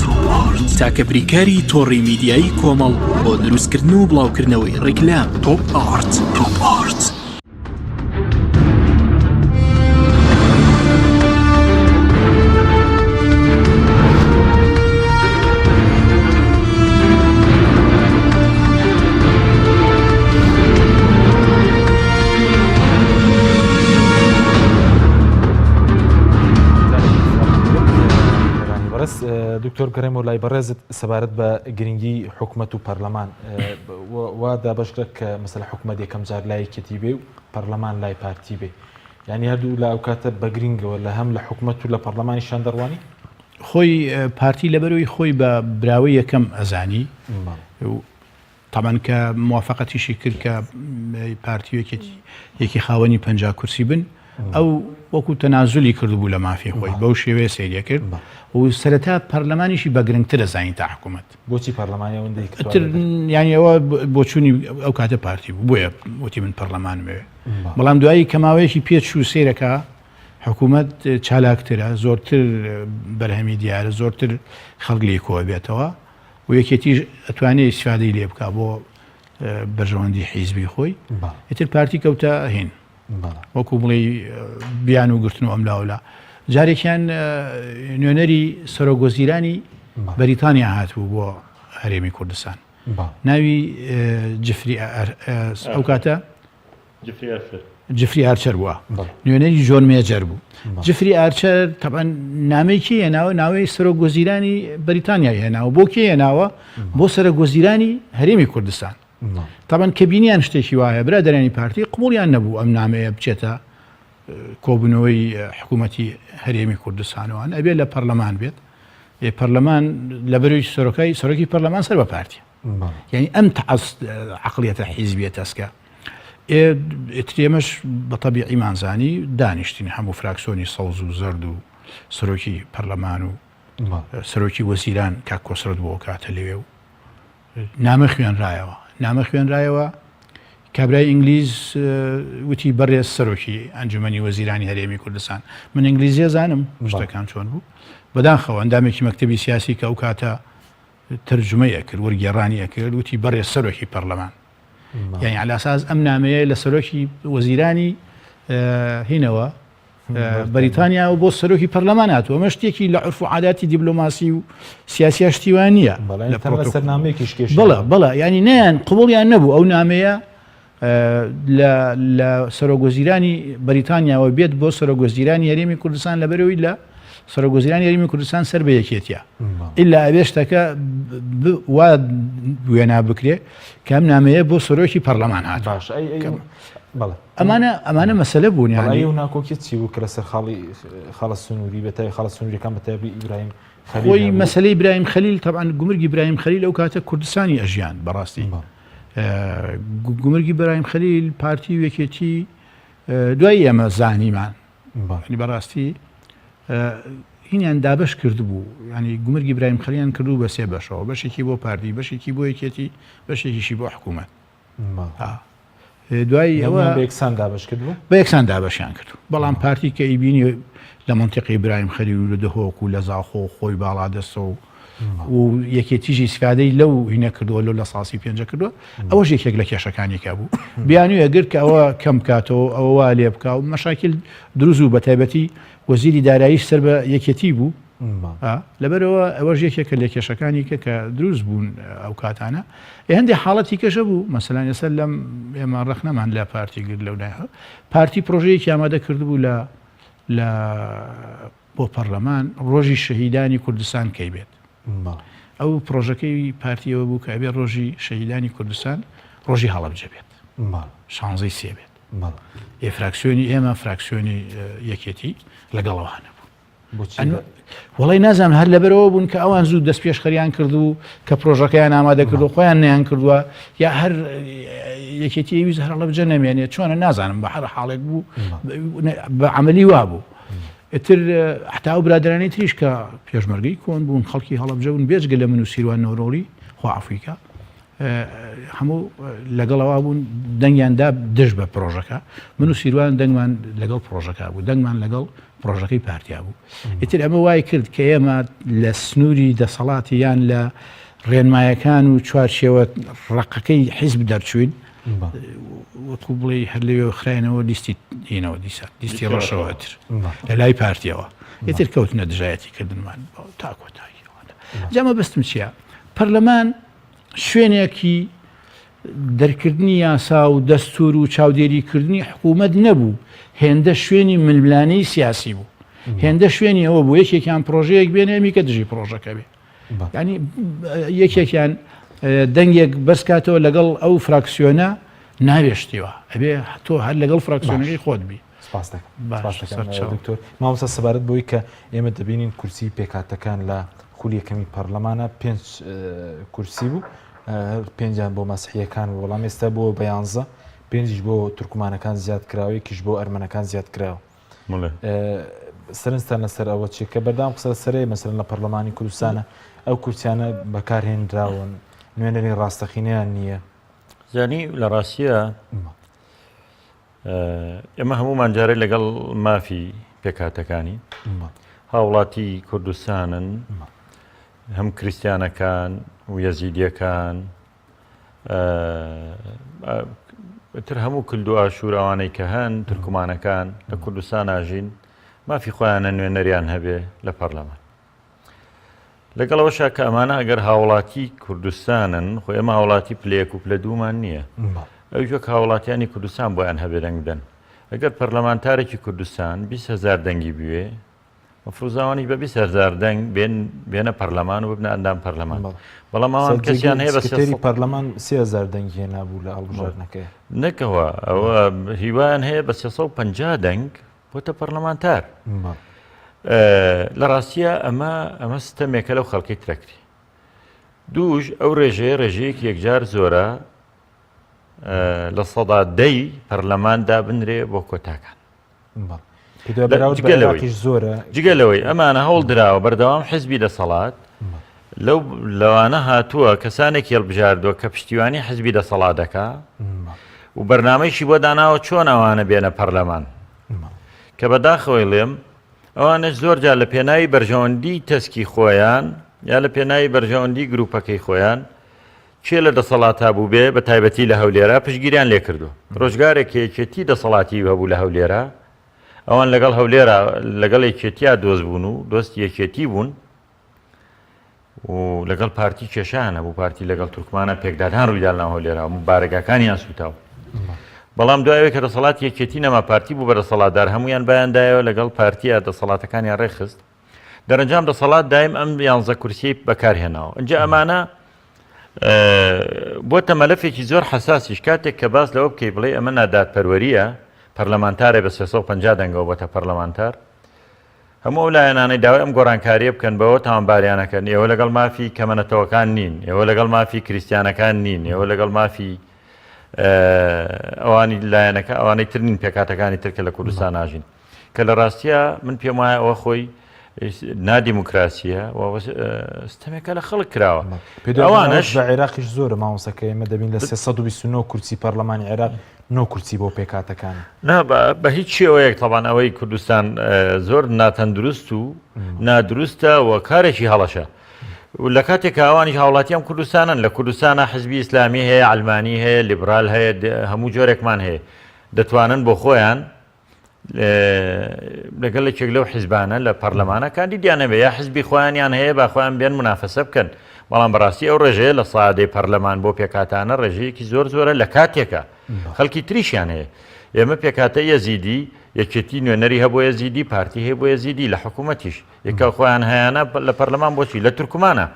تاکە بریکاری تۆڕی میدیایی کۆمەڵ بۆ دروستکردن و بڵاوکردنەوەی ڕیکلام تۆپ ئارت تۆپ ئارت. دکتۆر گەڕێمەوە لای بەڕێزت سەبارەت بە گرنگی حکومەت و پەرلەمان وا دابەشکرا کە مەسەلە حکومەت یەکەم جار لای یەکێتی بێ و پەرلەمان لای پارتی بێ یعنی هەردوو لە ئەو کاتە بە گرنگەوە لە هەم لە حکومەت و لە پەرلەمانیشان دەڕوانی؟ خۆی پارتی لەبەرەوەی خۆی بە براوەی یەکەم ئەزانی تەبعەن کە موافەقەتیشی کرد کە پارتی و یەکێتی یەکی خاوەنی 50 کورسی بن ئەو وەکو تەنازلی کردبوو لە مافی خۆی بەو شێوەیە سەیریە کرد و سەرەتا پەرلەمانیشی بە گرنگترە زانین تا حکوومەت بۆچی پەرلەمانی ئەوەندەی تر یانی ئەوە بۆچوونی ئەو کاتە پارتی بوو بۆیە وتی من پەرلەمانم ئەوێ بەڵام دوایی کە ماوەیەکی پێچوو سەیرەکە حکوومەت چالاکترە زۆرتر بەرهەمی دیارە زۆرتر خەڵک لێی کۆ بێتەوە و یەکێتیش ئەتوانێ ئیسفادەی لێ بکا بۆ بەرژەوەندی حیزبی خۆی ئیتر پارتی کەوتە هین وەکو بڵێ بیان و گرتن و ئەم لاولا جارێکیان نوێنەری سەرۆک وەزیرانی بەریتانیا هاتبوو بۆ هەرێمی کوردستان ناوی جفری ئەو کاتە جفری ئارچەر بووە نوێنەری جۆن مێجەر بوو جفری ئارچەر تەبعەن نامەی کێ هێناوە ناوەی سەرۆک وەزیرانی بەریتانیای هێناوە بۆ کێ هێناوە بۆ سەرۆک وەزیرانی هەرێمی کوردستان تەبعەن کە بینیان شتێکی وایە برادەرانی پارتی قبوڵیان نەبوو ئەم نامەیە بچێتە کۆبوونەوەی حکوومەتی هەرێمی کوردستانوان ئەبێ لە پەرلەمان بێت پەرلەمان لە بەروی سەرۆکای سەرۆکی پەرلەمان سەر بە پارتی یعنی ئەم عقلیەتە حیزبیە تەسکە ئیتر ئێمەش بە تەبیعیمان زانی دانیشتین هەموو فراکسۆنی سەوز و زەرد و سەرۆکی پەرلەمان و سەرۆکی وەزیران کاک کۆسرەت بۆ کاتە لەوێ و نامە خوێنرایەوە نامە خوێنرایەوە کابرای ئینگلیز وتی بەڕێز سەرۆکی ئەنجومەنی وەزیرانی هەرێمی کوردستان من ئینگلیزیە زانم شتەکان چۆن بوو بەداخەوە ئەندامێکی مەکتەبی سیاسی کە ئەو کاتە تەرجومەی ئەکرد وەرگێڕانی ئەکرد وتی بەڕێز سەرۆکی پەرلەمان یعنی على اساس ئەم نامەیە لە سەرۆکی وەزیرانی هینەوە بەریتانیا و بۆ سەرۆکی پەرلەمان هاتووە ئەمە شتێکی لە عرف و عاداتی دیبلۆماسی و سیاسیا شتی وان نییە لە سەرنامەیەکیش بەڵێ بەڵێ ینی نیان قبوڵیان نەبوو ئەو نامەیە لە لە سەرۆک وەزیرانی بەریتانیاوە بێت بۆ سەرۆک وەزیرانی هەرێمی کوردستان لەبەرەوەی لە سەرۆک وەزیرانی هەرێمی کوردستان سەر بە یەکێتیە ئللا ئەبێ شتەکە وا وێنا بکرێ کە ئەم نامەیە بۆ سەرۆکی پەرلەمان هات باش بەڵێ ئەمانە ئەمانە مەسەلە بوون یانی ئەو ناکۆکی چی بوو کە لەسەر خاڵی خاڵە سنووری بە تای خاڵە سنووریەکان بە تایبەتی ئیبراهیم. خەلیل خۆی هەبوو. مەسەلەی برایم خەلیل تەبعەن گومرگی برایم خەلیل ئەو کاتە کوردستانی ئەژیان بەڕاستی گومرگی برایم خەلیل پارتی و یەکێتی دوای ئێمە زانیمان ینی بەڕاستی هینیان دابش کردبوو ینی گومرگی برایم خەلیان کردو بە سێ بەشەوە بەشێکی بۆ پارتی بەشێکی بۆ یەکێتی بەشێکیشی بۆ حکوومەت دوای ئەوە بە یەکسان دابەش کردبوو؟ بە یەکسان دابەشیان کرد بەڵام پارتی کە ئیبینی لە مەنتیقی برایم خەلیل و لە دهۆک و لە زاخۆ خۆی باڵادەستە و و یەکێتیش ئیسفادەی لەو هینە کردووە لەو لە ساسی پێنجە کردووە ئەوەش یەکێک لە کێشەکانی کە بوو بیانوویە گرت کە ئەوە کەم بکاتەوە ئەوە وا لێ بکا و مەشاکیل دروست بوو بە تایبەتی وەزیری داراییش سەر بە یەکێتی بوو لەبەرئەوە ئەوەش یەکێکە لە کێشەکانی کە کە دروست بوون ئەو کاتانە هەندێک حاڵەتی کەشە بوو مەسەلەن ئێستا لەم ئێمە ڕەخنەمان لە پارتی گرت لەو لایە پارتی پرۆژەیەکی ئامادە کردبوو لە لە بۆ پەرلەمان ڕۆژی شەهیدانی کوردستان کەی بێت ئەو پرۆژەکەی پارتیەوە بوو کە ئەبێ ڕۆژی شەهیدانی کوردستان ڕۆژی هەڵەبجە بێت شانزەی سێ بێت ئێ فراکسیۆنی ئێمە فراکسیۆنی یەکێتی لەگەڵەوە نەبوو وەڵی نازانم هەر لەبەرەوە بوون کە ئەوان زوو دەست پێشخەریان کرد و کە پرۆژەکەیان ئامادە کرد و خۆیان نیان کردووە یا هەر یەکێتی ویست هەر هەڵەبجە نەمێنێت چۆنە نازانم بە هەر حاڵێک بوو بە عملی وا بوو ئیتر حتا ئەو برادرانی تریش کە پێشمەرگەی کۆن بوون خەڵکی هەڵەبجە بوون بێجگە لە من و سیروان نەورۆڵی خوا عەفوی کا هەموو لەگەڵ ئەوە بوون دەنگیان دا دژ بە پرۆژەکە من و سیروان دەنگمان لەگەڵ پرۆژەکە بوو دەنگمان لەگەڵ پرۆژەکەی پارتیا بوو ئیتر ئەمە وای کرد کە ئێمە لە سنووری دەسەڵاتی یان لە ڕێنمایەکان و چوارچێوە ڕقەکەی حیزب دەرچوین وەکو بڵێ هەر لەوێ خراینەوە لیستی هینەوە دیسان لیستی ڕەشەوە تر لە لای پارتیەوە ئیتر کەوتنە دژایەتی کردنمان تا کۆتایی جا مەبەستم چییە پەرلەمان شوێنێکی دەرکردنی یاسا و دەستور و چاودێریکردنی حکوومەت نەبوو، هێندە شوێنی ململانێی سیاسی بوو. هێندە شوێنی ئەوە بوو یەکێکیان پرۆژەیەک بێنێ ئەمیکە دژی پرۆژەکە بێ. ینی یەکێکیان دەنگێک بەرزکاتەوە لەگەڵ ئەو فراکسیۆنە ناوێشتیوە ئەبێ تۆ هەر لەگەڵ فراکسیۆنەکەی خۆت بی. سپاس دەکەم. سپاس دەکەم دکتۆر. مامۆستا سەبارەت بەوەی کە ئێمە دەبینین کورسی پێکهاتەکان لە خولی یەکەمی پەرلەمانە پێنج کورسی بوو پێنجیان بۆ مەسیحیەکان بوو بەڵام ئێستا بۆ بە یانزە پێنجیش بۆ تورکمانەکان زیاد کراوە یەکیش بۆ ئەرمەنەکان زیاد کراوە سەرنجتان لەسەر ئەوە چیە کە بەردەوام قسە لەسەرەیە مەسەلەن لە پەرلەمانی کوردستانە ئەو کورسیانە بەکارهێنراون نوێنەری ڕاستەقینەیان نییە زانی لە ڕاستیە ئێمە هەموومان جارێ لەگەڵ مافی پێکهاتەکانی هاوڵاتی کوردستانن هەم کریسیانەکان و یەزیدیەکان تر هەموو کلد و ئاشوور ئەوانەی کە هەن تورکمانەکان لە کوردستان ئاژین مافی خۆیانە نوێنەریان هەبێ لە پەرلەمان لەگەڵ ئەوەشا کە ئەمانە ئەگەر هاوڵاتی کوردستانن خۆ ئێمە هاوڵاتی پلە یەک و پلە دوومان نییە ئەویش وەک هاوڵاتیانی کوردستان بۆیان هەبێ دەنگ بدەن ئەگەر پەرلەمانتارێکی کوردستان 20 هزار دەنگی بوێ مفروزاوانیش بە 20 هزار دەنگ بێن بێنە پەرلەمان و ببنە ئەندام پەرلەمان بەڵام ئەوان کەسیان هەیە بە سکرتێری پەرلەمان 3000 دەنگی هێنابوو لە هەڵبژاردنەکەی نەکەوە ئەوە هیوایان هەیە بە 350 دەنگ بۆتە پەرلەمانتار لە ڕاستیە ئەمە ئەمە ستەمێکە لەو خەڵکی ترەکری دووش ئەو ڕێژەیە ڕێژەیەکی یەکجار زۆرە لە سەدا دەی پەرلەماندا بنرێ بۆ کۆتاکان زۆرە جگە لەوەی ئەمانە هەوڵ دراوە بەردەوام حزبی دەسەڵات لەو لەوانە هاتووە کەسانێک هێڵبژاردووە کە پشتیوانی حزبی دەسەڵات دەکا و بەرنامەیشی بۆ داناوە چۆن ئەوانە بێنە پەرلەمان کە بەداخەوەی ڵێم ئەوانش زۆر جار لە پێناوی بەرژەوەندی تەسکی خۆیان یا لە پێناوی بەرژەوەندی گروپەکەی خۆیان کێ لە دەسەڵاتا بوو بێ بە تایبەتی لە هەولێرا پشگیریان لێ کردو ڕۆژگارێک یەکێتی دەسەڵاتی هەبوو لە هەولێرا ئەوان لەگەڵ هەولێرا لەگەڵ یەکێتیا دۆست بوون و دۆستی یەکێتی بوون و لەگەڵ پارتی کێشەیان هەبوو پارتی لەگەڵ تورکمانە پێکدادان ڕوویدا لەناو هەولێرا و بارەگاکانیان سووتاو بەڵام دوایەوەی کە دەسەڵاتی یەکێتی نەما پارتی بوو بە دەسەڵاتدار هەمویان بایاندایەوە لەگەڵ پارتیە دەسەڵاتەکانیان ڕێکخست دەرەنجام دەسەڵات دایم ئەم یانزە کورسیەی بەکارهێناوە ئەنجا ئەمانە بۆتە مەلەفێکی زۆر حەساسیش کاتێک کە باس لەوە بکەی بڵێ ئەمە نادادپەروەریە پەرلەمانتارێ بە 350 دەنگەوە بۆتە پەرلەمانتار. هەموو ئەو لایەنانەی داوای ئەم گۆڕانکارییە بکەن بەوە تاوانباریان ئەکەن ئێوە لەگەڵ مافی کەمەنەتەوەکان نین، ئێوە لەگەڵ مافی کریستیانەکان نین، ئێوە لەگەڵ مافی ئەوانی لایەنەکە ئەوانەی تر نین پێکهاتەکانی تر کە لە کوردستان ناژین. کە لە ڕاستیا من پێم وایە ئەوە خۆی نادیموکراسیە و ستەمێکە لە خەڵک کراوە. ئەوانەش بە عێراقیش زۆرە مامۆستا کە ئێمە دەبین لە 329 کورسی پەرلەمانی عێراق نۆ کورسی بۆ پێکهاتەکانە. نا بە هیچ شێوەیەک تەبان ئەوەی کوردستان زۆر ناتەندروست و نادروستە و کارێکی هەڵەشە. لە کاتێک کە ئەوانیش هاوڵاتی ئەم کوردستانن لە کوردستانە حزبی ئیسلامی هەیە عەلمانی هەیە لیبرال هەیە هەموو جۆرێکمان هەیە دەتوانن بۆ خۆیان لەگەڵ یەکێک لەو حیزبانە لە پەرلەمانە کاندیدیان هەبێ یا حزبی خۆیانیان هەیە با خۆیان بێن منافەسە بکەن بەڵام بەڕاستی ئەو ڕێژەیە لە سادەی پەرلەمان بۆ پێکهاتانە ڕێژەیەکی زۆر زۆرە لە کاتێکە خەڵکی تریشیان هەیە ئێمە پێکهاتە یەزیدی یەکێتی نوێنەری هەبوو یەزیدی پارتی هەیە بۆ یەزیدی لە حکوومەتیش یەکە خۆیان هەیانە لە پەرلەمان بۆچی لە تورکمانە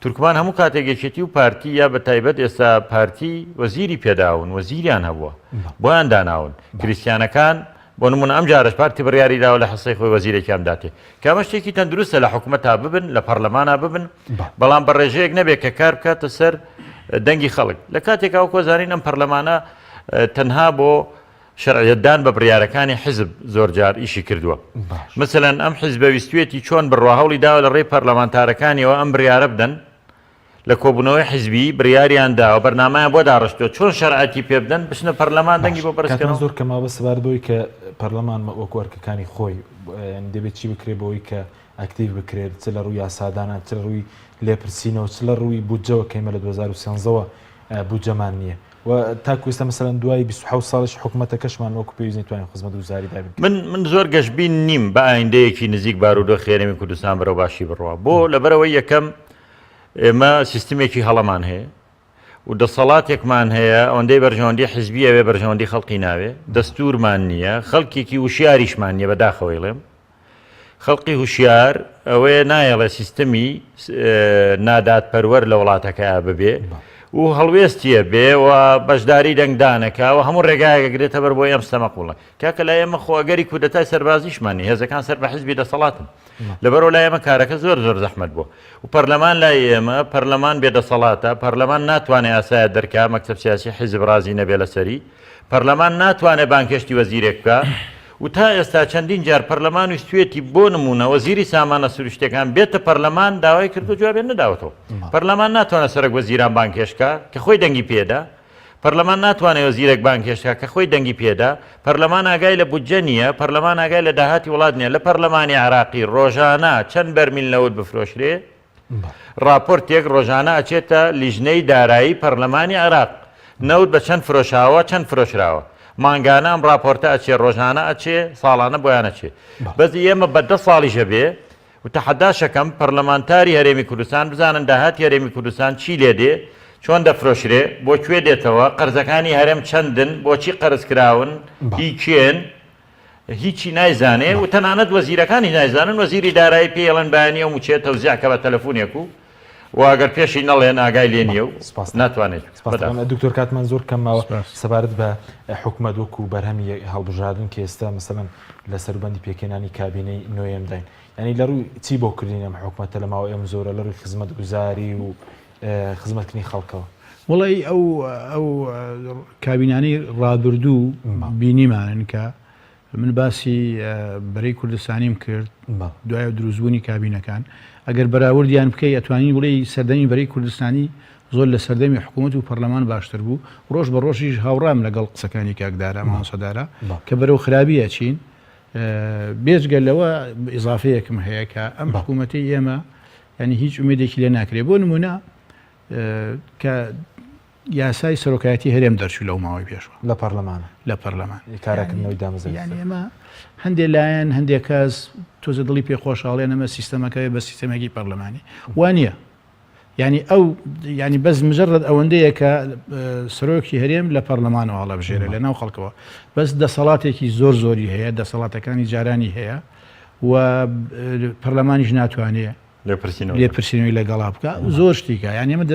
تورکمان هەموو کاتێک یەکێتی و پارتی یا بە تایبەت ئێستا پارتی وەزیری پێداون وەزیریان هەبووە بۆیان داناون کریسیانەکان بۆ نمونە ئەم جارش پارتی بڕیاری داوە لە حسەی خۆی وەزیرێکیان داتێ کە ئەمە شتێکی تەندروستە لە حکومەتا ببن لە پەرلەمانا ببن بەڵام بە ڕێژەیەک نەبێت کە کار بکاتە سەر دەنگی خەڵک لە کاتێک ئەو کۆزانین ئەم پەرلەمانە تەنها بۆ شەرعیەتدان بە بڕیارەکانی حیزب زۆرجار ئیشی کردووە. مەسەلەن ئەم حیزبە ویستویەتی چۆن بڕوا هەوڵی داوە لە ڕێی پەرلەمانتارەکانیەوە ئەم بڕیارە بدەن، لە کۆبوونەوەی حیزبی بڕیاریان داوە، بەرنامەیان بۆ داڕشتووە چۆن شەرعەتی پێ بدەن بچنە پەرلەمان دەنگی بۆ بەرز کاتمان کەنەوە. زۆر کەمە بەس سەبارەت بەوەی کە پەرلەمان وەکو ئەرکەکانی خۆی یانی دەبێت چی بکرێت بۆی کە ئەکتیڤ بکرێت چ لە ڕووی یاسادانان چ لە ڕووی لێپرسینەوە چ لە ڕووی بودجەوە کە ئێمە لە 2013 ەوە بودجەمان نییە و تاکو ئێستا مەسەلەن دوای 27 ساڵیش حکومەتەکەشمان وەکو پێویست نەیتوانی خزمەتگوزاری دابین من من زۆر گەشبین نیم بە ئایندەیەکی نزیک بارودۆخی هەرێمی کوردستان بەرەو باشی بڕوا بۆ لەبەرەوەی یەکەم ئێمە سیستمێکی هەڵەمان هەیە و دەسەڵاتێکمان هەیە ئەوەندەی بەرژەوەندی حزبی ئەوێ بەرژەوەندی خەڵقی ناوێ دەستورمان نییە خەڵکێکی وشیاریشمان نییە بەداخەوەی ڵێم خەڵقی هوشیار ئەوەیە نایەڵێ سیستمی نادادپەروەر لە وڵاتەکەیا ببێ و هەڵوێستیە بێ و بەشداری دەنگدانەکە و هەموو ڕێگایەک گرێتە بەر بۆ ئەم ستەمە قوڵە کاکە لای ئێمە خۆ ئەگەری کودەتای سەربازیشمان نیە هێزەکان سەر بە حزبی دەسەڵاتن لەبەرەوە لای ئێمە کارەکە زۆر زۆر زەحمەت بووە و پەرلەمان لای ئێمە پەرلەمان بێدەسەڵاتە پەرلەمان ناتوانێت یاسایە دەرکا مەکتەب سیاسی حیزب ڕازی نەبێ لەسەری پەرلەمان ناتوانێت بانگهێشتی وەزیرێک بکا و تا ئێستا چەندین جار پەرلەمان ویستویەتی بۆ نموونە وەزیری سامانە سروشتیەکان بێتە پەرلەمان داوای کردو جوابیان نەداوەتەوە پەرلەمان ناتوانێت سەرەک وەزیران بانگهێشت کا کە خۆی دەنگی پێدا پەرلەمان ناتوانێت وەزیرێک بانگهێشت کا کە خۆی دەنگی پێدا پەرلەمان ئاگای لە بودجە نییە پەرلەمان ئاگای لە داهاتی وڵات نییە لە پەرلەمانی عێراقی ڕۆژانە چەند بەرمیل نەوت بفرۆشرێ ڕاپۆرتێک ڕۆژانە ئەچێتە لیژنەی دارایی پەرلەمانی عێراق، نەوت بە چەند فرۆشاوە، چەند فرۆشراوە. مانگانە ئەم ڕاپۆرتە ئەچێ، ڕۆژانە ئەچێ، ساڵانە بۆیان ئەچێ. بەس ئێمە بە دە ساڵیش ئەبێ و تەحەداش ئەکەم پەرلەمانتاری هەرێمی کوردستان بزانن داهاتی هەرێمی کوردستان چی لێ دێ، چۆن دەفرۆشرێ، بۆ کوێ دێتەوە، قەرزەکانی هەرێم چەندن، بۆچی قەرز کراون، هی کێن، هیچی نایزانێ و تەنانەت وەزیرەکانیش نایزانن، وەزیری دارایی پێی ئەڵێن بەیانی ئەو مووچەیە تەوزیع کە بە تەلەفونێک و و ئەگەر پێشی نەڵێن ئاگای لێ نییە و ناتوانێت. سپاس دکتۆر کاتمان زۆر کەم ماوە سەبارەت بە حکومەت وەکو بەرهەمی هەڵبژاردن کە ئێستا مەسەلەن لە سەروبەندی پێکهێنانی کابینەی نۆیەمداین یانی لە ڕووی چی بۆ کردین ئەم حکومەتە لە ماوەی ئەم زۆرە لە ڕووی خزمەتگوزاری و خزمەتکردنی خەڵکەوە؟ وەڵی ئەو ئەو کابینانەی ڕابردوو بینیمانن کە من باسی بەرەی کوردستانیم کرد دوای دروستبوونی کابینەکان ئەگەر بەراوردیان بکەی ئەتوانی بڵێ سەردەمی بەرەی کوردستانی زۆر لە سەردەمی حکوومەت و پەرلەمان باشتر بوو ڕۆژ بە ڕۆژیش هاوڕام لەگەڵ قسەکانی کاکدارا مامۆسەدارا کە بەرەو خراپی ئەچین بێجگە لەوە ئیزافەیەکم هەیە کە ئەم حکوومەتی ئێمە یانی هیچ ئومێدێکی لێ ناکرێ بۆ نمونە کە یاسای سەرۆکایەتی هەرێم دەرچوو لەو ماوەی پێشوە لە پەرلەمان لە پەرلەمان کاراکردنەوەی دامەزراوە یانی ئێمە هەندێک لایەن هەندێک کەس تۆزە دڵی پێ خۆشحاڵێن ئەمە سیستەمەکە بە سیستەمێکی پەرلەمانی وانە ینی ئەو ینی بەس مجرد ئەوەندەیە کە سەرۆکی هەرێم لە پەرلەمانەوە هەڵەبژێرە لە ناو خەڵکەوە بەس دەسەڵاتێکی زۆر زۆری هەیە دەسەڵاتەکانی جارانی هەیە و پەرلەمانیش ناتوانێ لێپرسینەوەی لەگەڵا بکە زۆر شتیکە یان ئەمە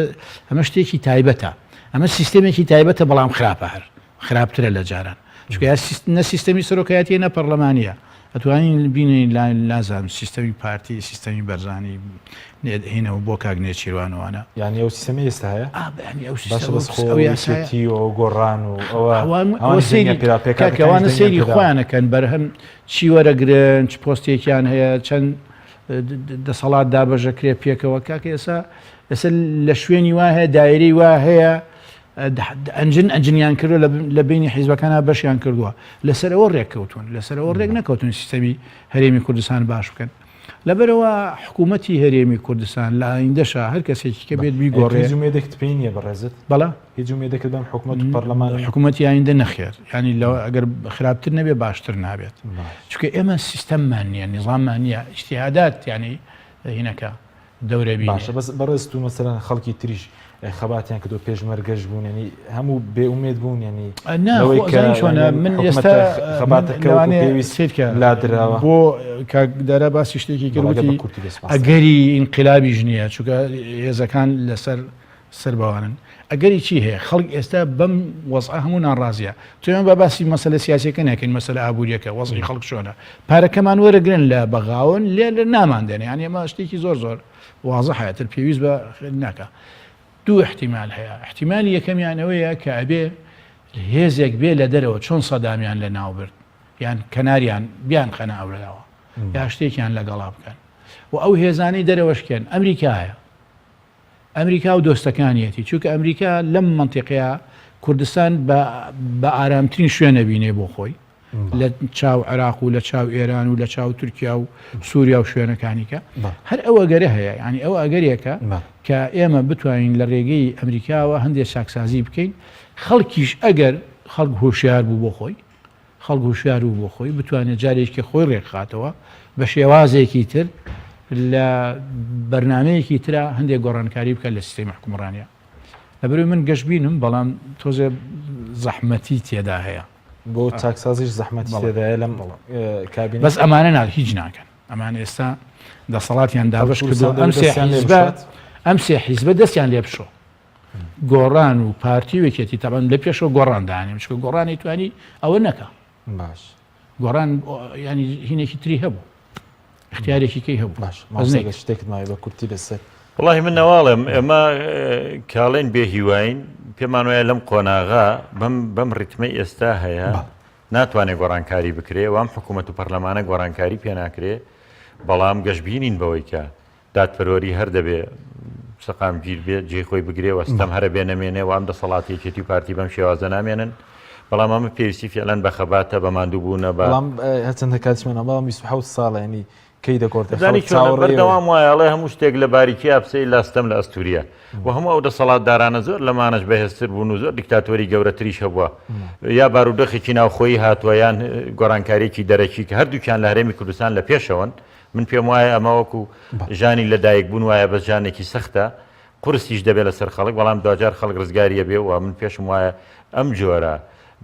ئەمە شتێکی تایبەتە ئەمە سیستەمێکی تایبەتە بەڵام خراپە هەر خراپترە لە جاران چونکە نە سیستەمی سەرۆکایەتی نە پەرلەمانیە. ئەتوانین بینین نازانم سیستەمی پارتی سیستەمی بەرزانی هینەوە بۆ کاک نێچیروانەوانە یعنی ئەو سیستەمی ئێستا هەیە ینی ئەو باشە بەس خۆ ئەو یاسایەتی و ئەو گۆڕان و ئەوە ئەوە سەیری کاکەوانە سەیری خۆیانەکەن بەرهەم چی وەرەگرن چ پۆستێکیان هەیە چەند دەسەڵات دابەشەکرێ پێکەوە کاکە ئێسا ئێستا لە شوێنی وا هەیە دایرەی وا هەیە ئەنجن ئەنجنیان کردووە لە بینی حیزبەکانە بەشیان کردووە لەسەر ئەوە ڕێککەوتون لەسەر ئەوە ڕێک نەکەوتون سیستەمی هەرێمی کوردستان باش بکەن لەبەرەوە حکوومەتی هەرێمی کوردستان لە ئایندەشا هەر کەسێکی کە بێت بیگۆڕێ هیچ ئومێدێکت پێی نییە بەڕێزت؟ بەڵێ هیچ ئومێدێکت بەم حکوومەت و پەرلەمان حکوومەتی ئایندە نەخێر یانی لەوە ئەگەر خراپتر نەبێ باشتر نابێت چونکە ئێمە سیستەممان نییە نیزاممان نییە ئیجتیهادات یانی هینەکە دەورە بینێ. باشە بەس بەڕێزت و مەسەلەن خەڵکی تریش خەباتیان کردو پێشمەرگەش بوون ینی هەموو بێ ئومێد بوون ینی نا لەوەی خۆ کە ئەزانی چۆنە یانی من حکومەتە ئێستا من خەباتەکە وەکو لەوانەیە پێویست سەیرکە لادراوە. بۆ کاک دارا باسی شتێکی کرد بەڵێ ئەگەر وتی بە کورتی بێ سپاس دەکەم. ئەگەری ئینقلابیش نییە چونکە هێزەکان لەسەر سەر بەوانن ئەگەری چی هەیە خەڵک ئێستا بەم وەزعە هەموو ناڕازیە تۆ ئێمە با باسی مەسەلە سیاسیەکە نەکەین مەسەلە ئابووریەکە وەزعی خەڵک چۆنە پارەکەمان وەرەگرن لە بەغاون لێ لە نامان دێنێ یانی ئەمە شتێکی زۆر زۆر وازحە تر پێویست بە ناکا دوو احتیمال هەیە احتیمالی یەکەمیان ئەوەیە کە ئەبێ هێزێک بێ لە دەرەوە چۆن سەدامیان لە ناو برد یان کەناریان بیان خەنە ئەولاوە یا شتێکیان لەگەڵا بکەن و ئەو هێزانەی دەرەوەش کێن ئەمریکایە ئەمریکا و دۆستەکانیەتی چونکە ئەمریکا لەم مەنتیقەیە کوردستان بە بە ئارامترین شوێن ئەبینێ بۆ خۆی لە چاو عێراق و لە چاو ئێران و لە چاو تورکیا و سووریا و شوێنەکانی کە هەر ئەو ئەگەرە هەیە ینی ئەو ئەگەرێکە کە ئێمە بتوانین لە ڕێگەی ئەمریکاوە هەندێک چاکسازی بکەین خەڵکیش ئەگەر خەڵک هۆشیار بوو بۆ خۆی خەڵک هوشیار بوو بۆ خۆی بتوانێت جارێکی خۆی ڕێکخاتەوە بە شێوازێکی تر لە بەرنمەیەکی ترا هەندێک گۆڕانکاری بکە لە سیستەمی حکومڕانیا لەبەرئەوەی من گەشبینم بەڵام تۆزێ زەحمەتی تێدا هەیە. بۆ چاکسازیش زەحمەتی تێدایە لەم کابینە؟ بەس ئەمانە نا هیچ ناکەن ئەمانە ئێستا دەسەڵاتیان دابەش کردووە ئەم سێ حیزبە ئەم سێ حیزبە دەستیان لێ بشۆ گۆڕان و پارتی و یەکێتی تەبعەن لە پێشەوە گۆڕان دانێم چونکە گۆڕان ئەیتوانی ئەوە نەکا باش گۆڕان ینی هینێکی تری هەبوو اختیارێکی کەی هەبوو باش مامۆستا شتێکت ماوە بە کورتی لەسەر وڵی من نەواڵێم ئێمە کاڵێن بێ هیواین پێمان وایە لەم قۆناغا بەم بەم ڕیتمەی ئێستا هەیە ناتوانێت گۆڕانکاری بکرێ وام حکوومەت و پەرلەمانە گۆڕانکاری پێ ناکرێ بەڵام گەشببینین بەوەی کە دادپەروەری هەر دەبێ سەقامگیر بێت، جێی خۆی بگرێ و ستەم هەر ئەبێ نەمێنێ و ئەم دەسەڵاتی یەکێتی و پارتی بەم شێوازە نامێنن. بەڵام ئەمە پێویستی فیعلەن بە خەباتە، بە ماندووبوونە، بە. بەڵام هەرچەندە کاتیشمان نەما، بەڵام 27 ساڵە یانی کەی دەگۆڕدرێ؟ دەزانی خەڵک چۆنە، چاوەڕێیە. بەردەوام وایە، ئەڵێ هەموو شتێک لە باریکیا بچێ ئیلا ستەم لە ئەستوورییە و هەموو ئەو دەسەڵاتدارانە زۆر لەمانەش بەهێزتر بوون و زۆر دیکتاتۆری گەورەتریش هەبووە یا بارودۆخێکی ناوخۆیی هاتووە یان گۆڕانکارییەکی دەرەکی کە هەردووکیان لە هەرێمی کوردستان لە پێشەوەن من پێم وایە ئەمە وەکو ژانی لە دایک بوون وایە بەس ژانێکی سەختە قورسیش دەبێت لەسەر خەڵک بەڵام دواجار خەڵک ڕزگاریە بێ و من پێشم وایە ئەم جۆرە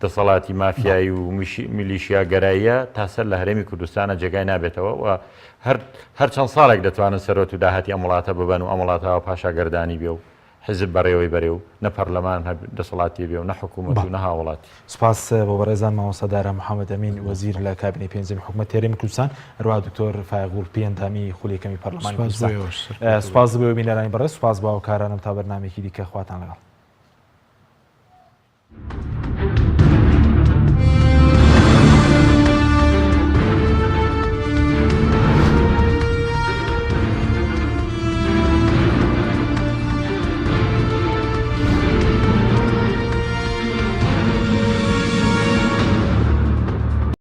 دەسەڵاتی مافیایی و میلیشیاگەراییە تا سەر لە هەرێمی کوردستانە جێگای نابێتەوە و هەر هەر چەند ساڵێک دەتوانن سەرۆت و داهاتی ئەم وڵاتە ببەن و ئەم وڵاتەوە پاشاگەردانی بێ و حیزب بەڕێوەی بەرێ و نە پەرلەمان هەر دەسەڵاتی بێ و نە حکوومەت و نە هاوڵاتی. سوپاس بۆ بەڕێزان مامۆستا دارا محەمەد ئەمین وەزیر لە کابینەی پێنجەمی حکومەتی هەرێمی کوردستان، هەروەها دکتۆر فایەق گوڵپی ئەندامی خولی یەکەمی پەرلەمانی سوپاس بۆ کوردستان. ئێوەش سەرکەوتوو بن. سوپاس بۆ بینەرانی بەڕێز، سوپاس بۆ هاوکارانم تا بەرنامەیەکی دیکە خواتان لەگەڵ.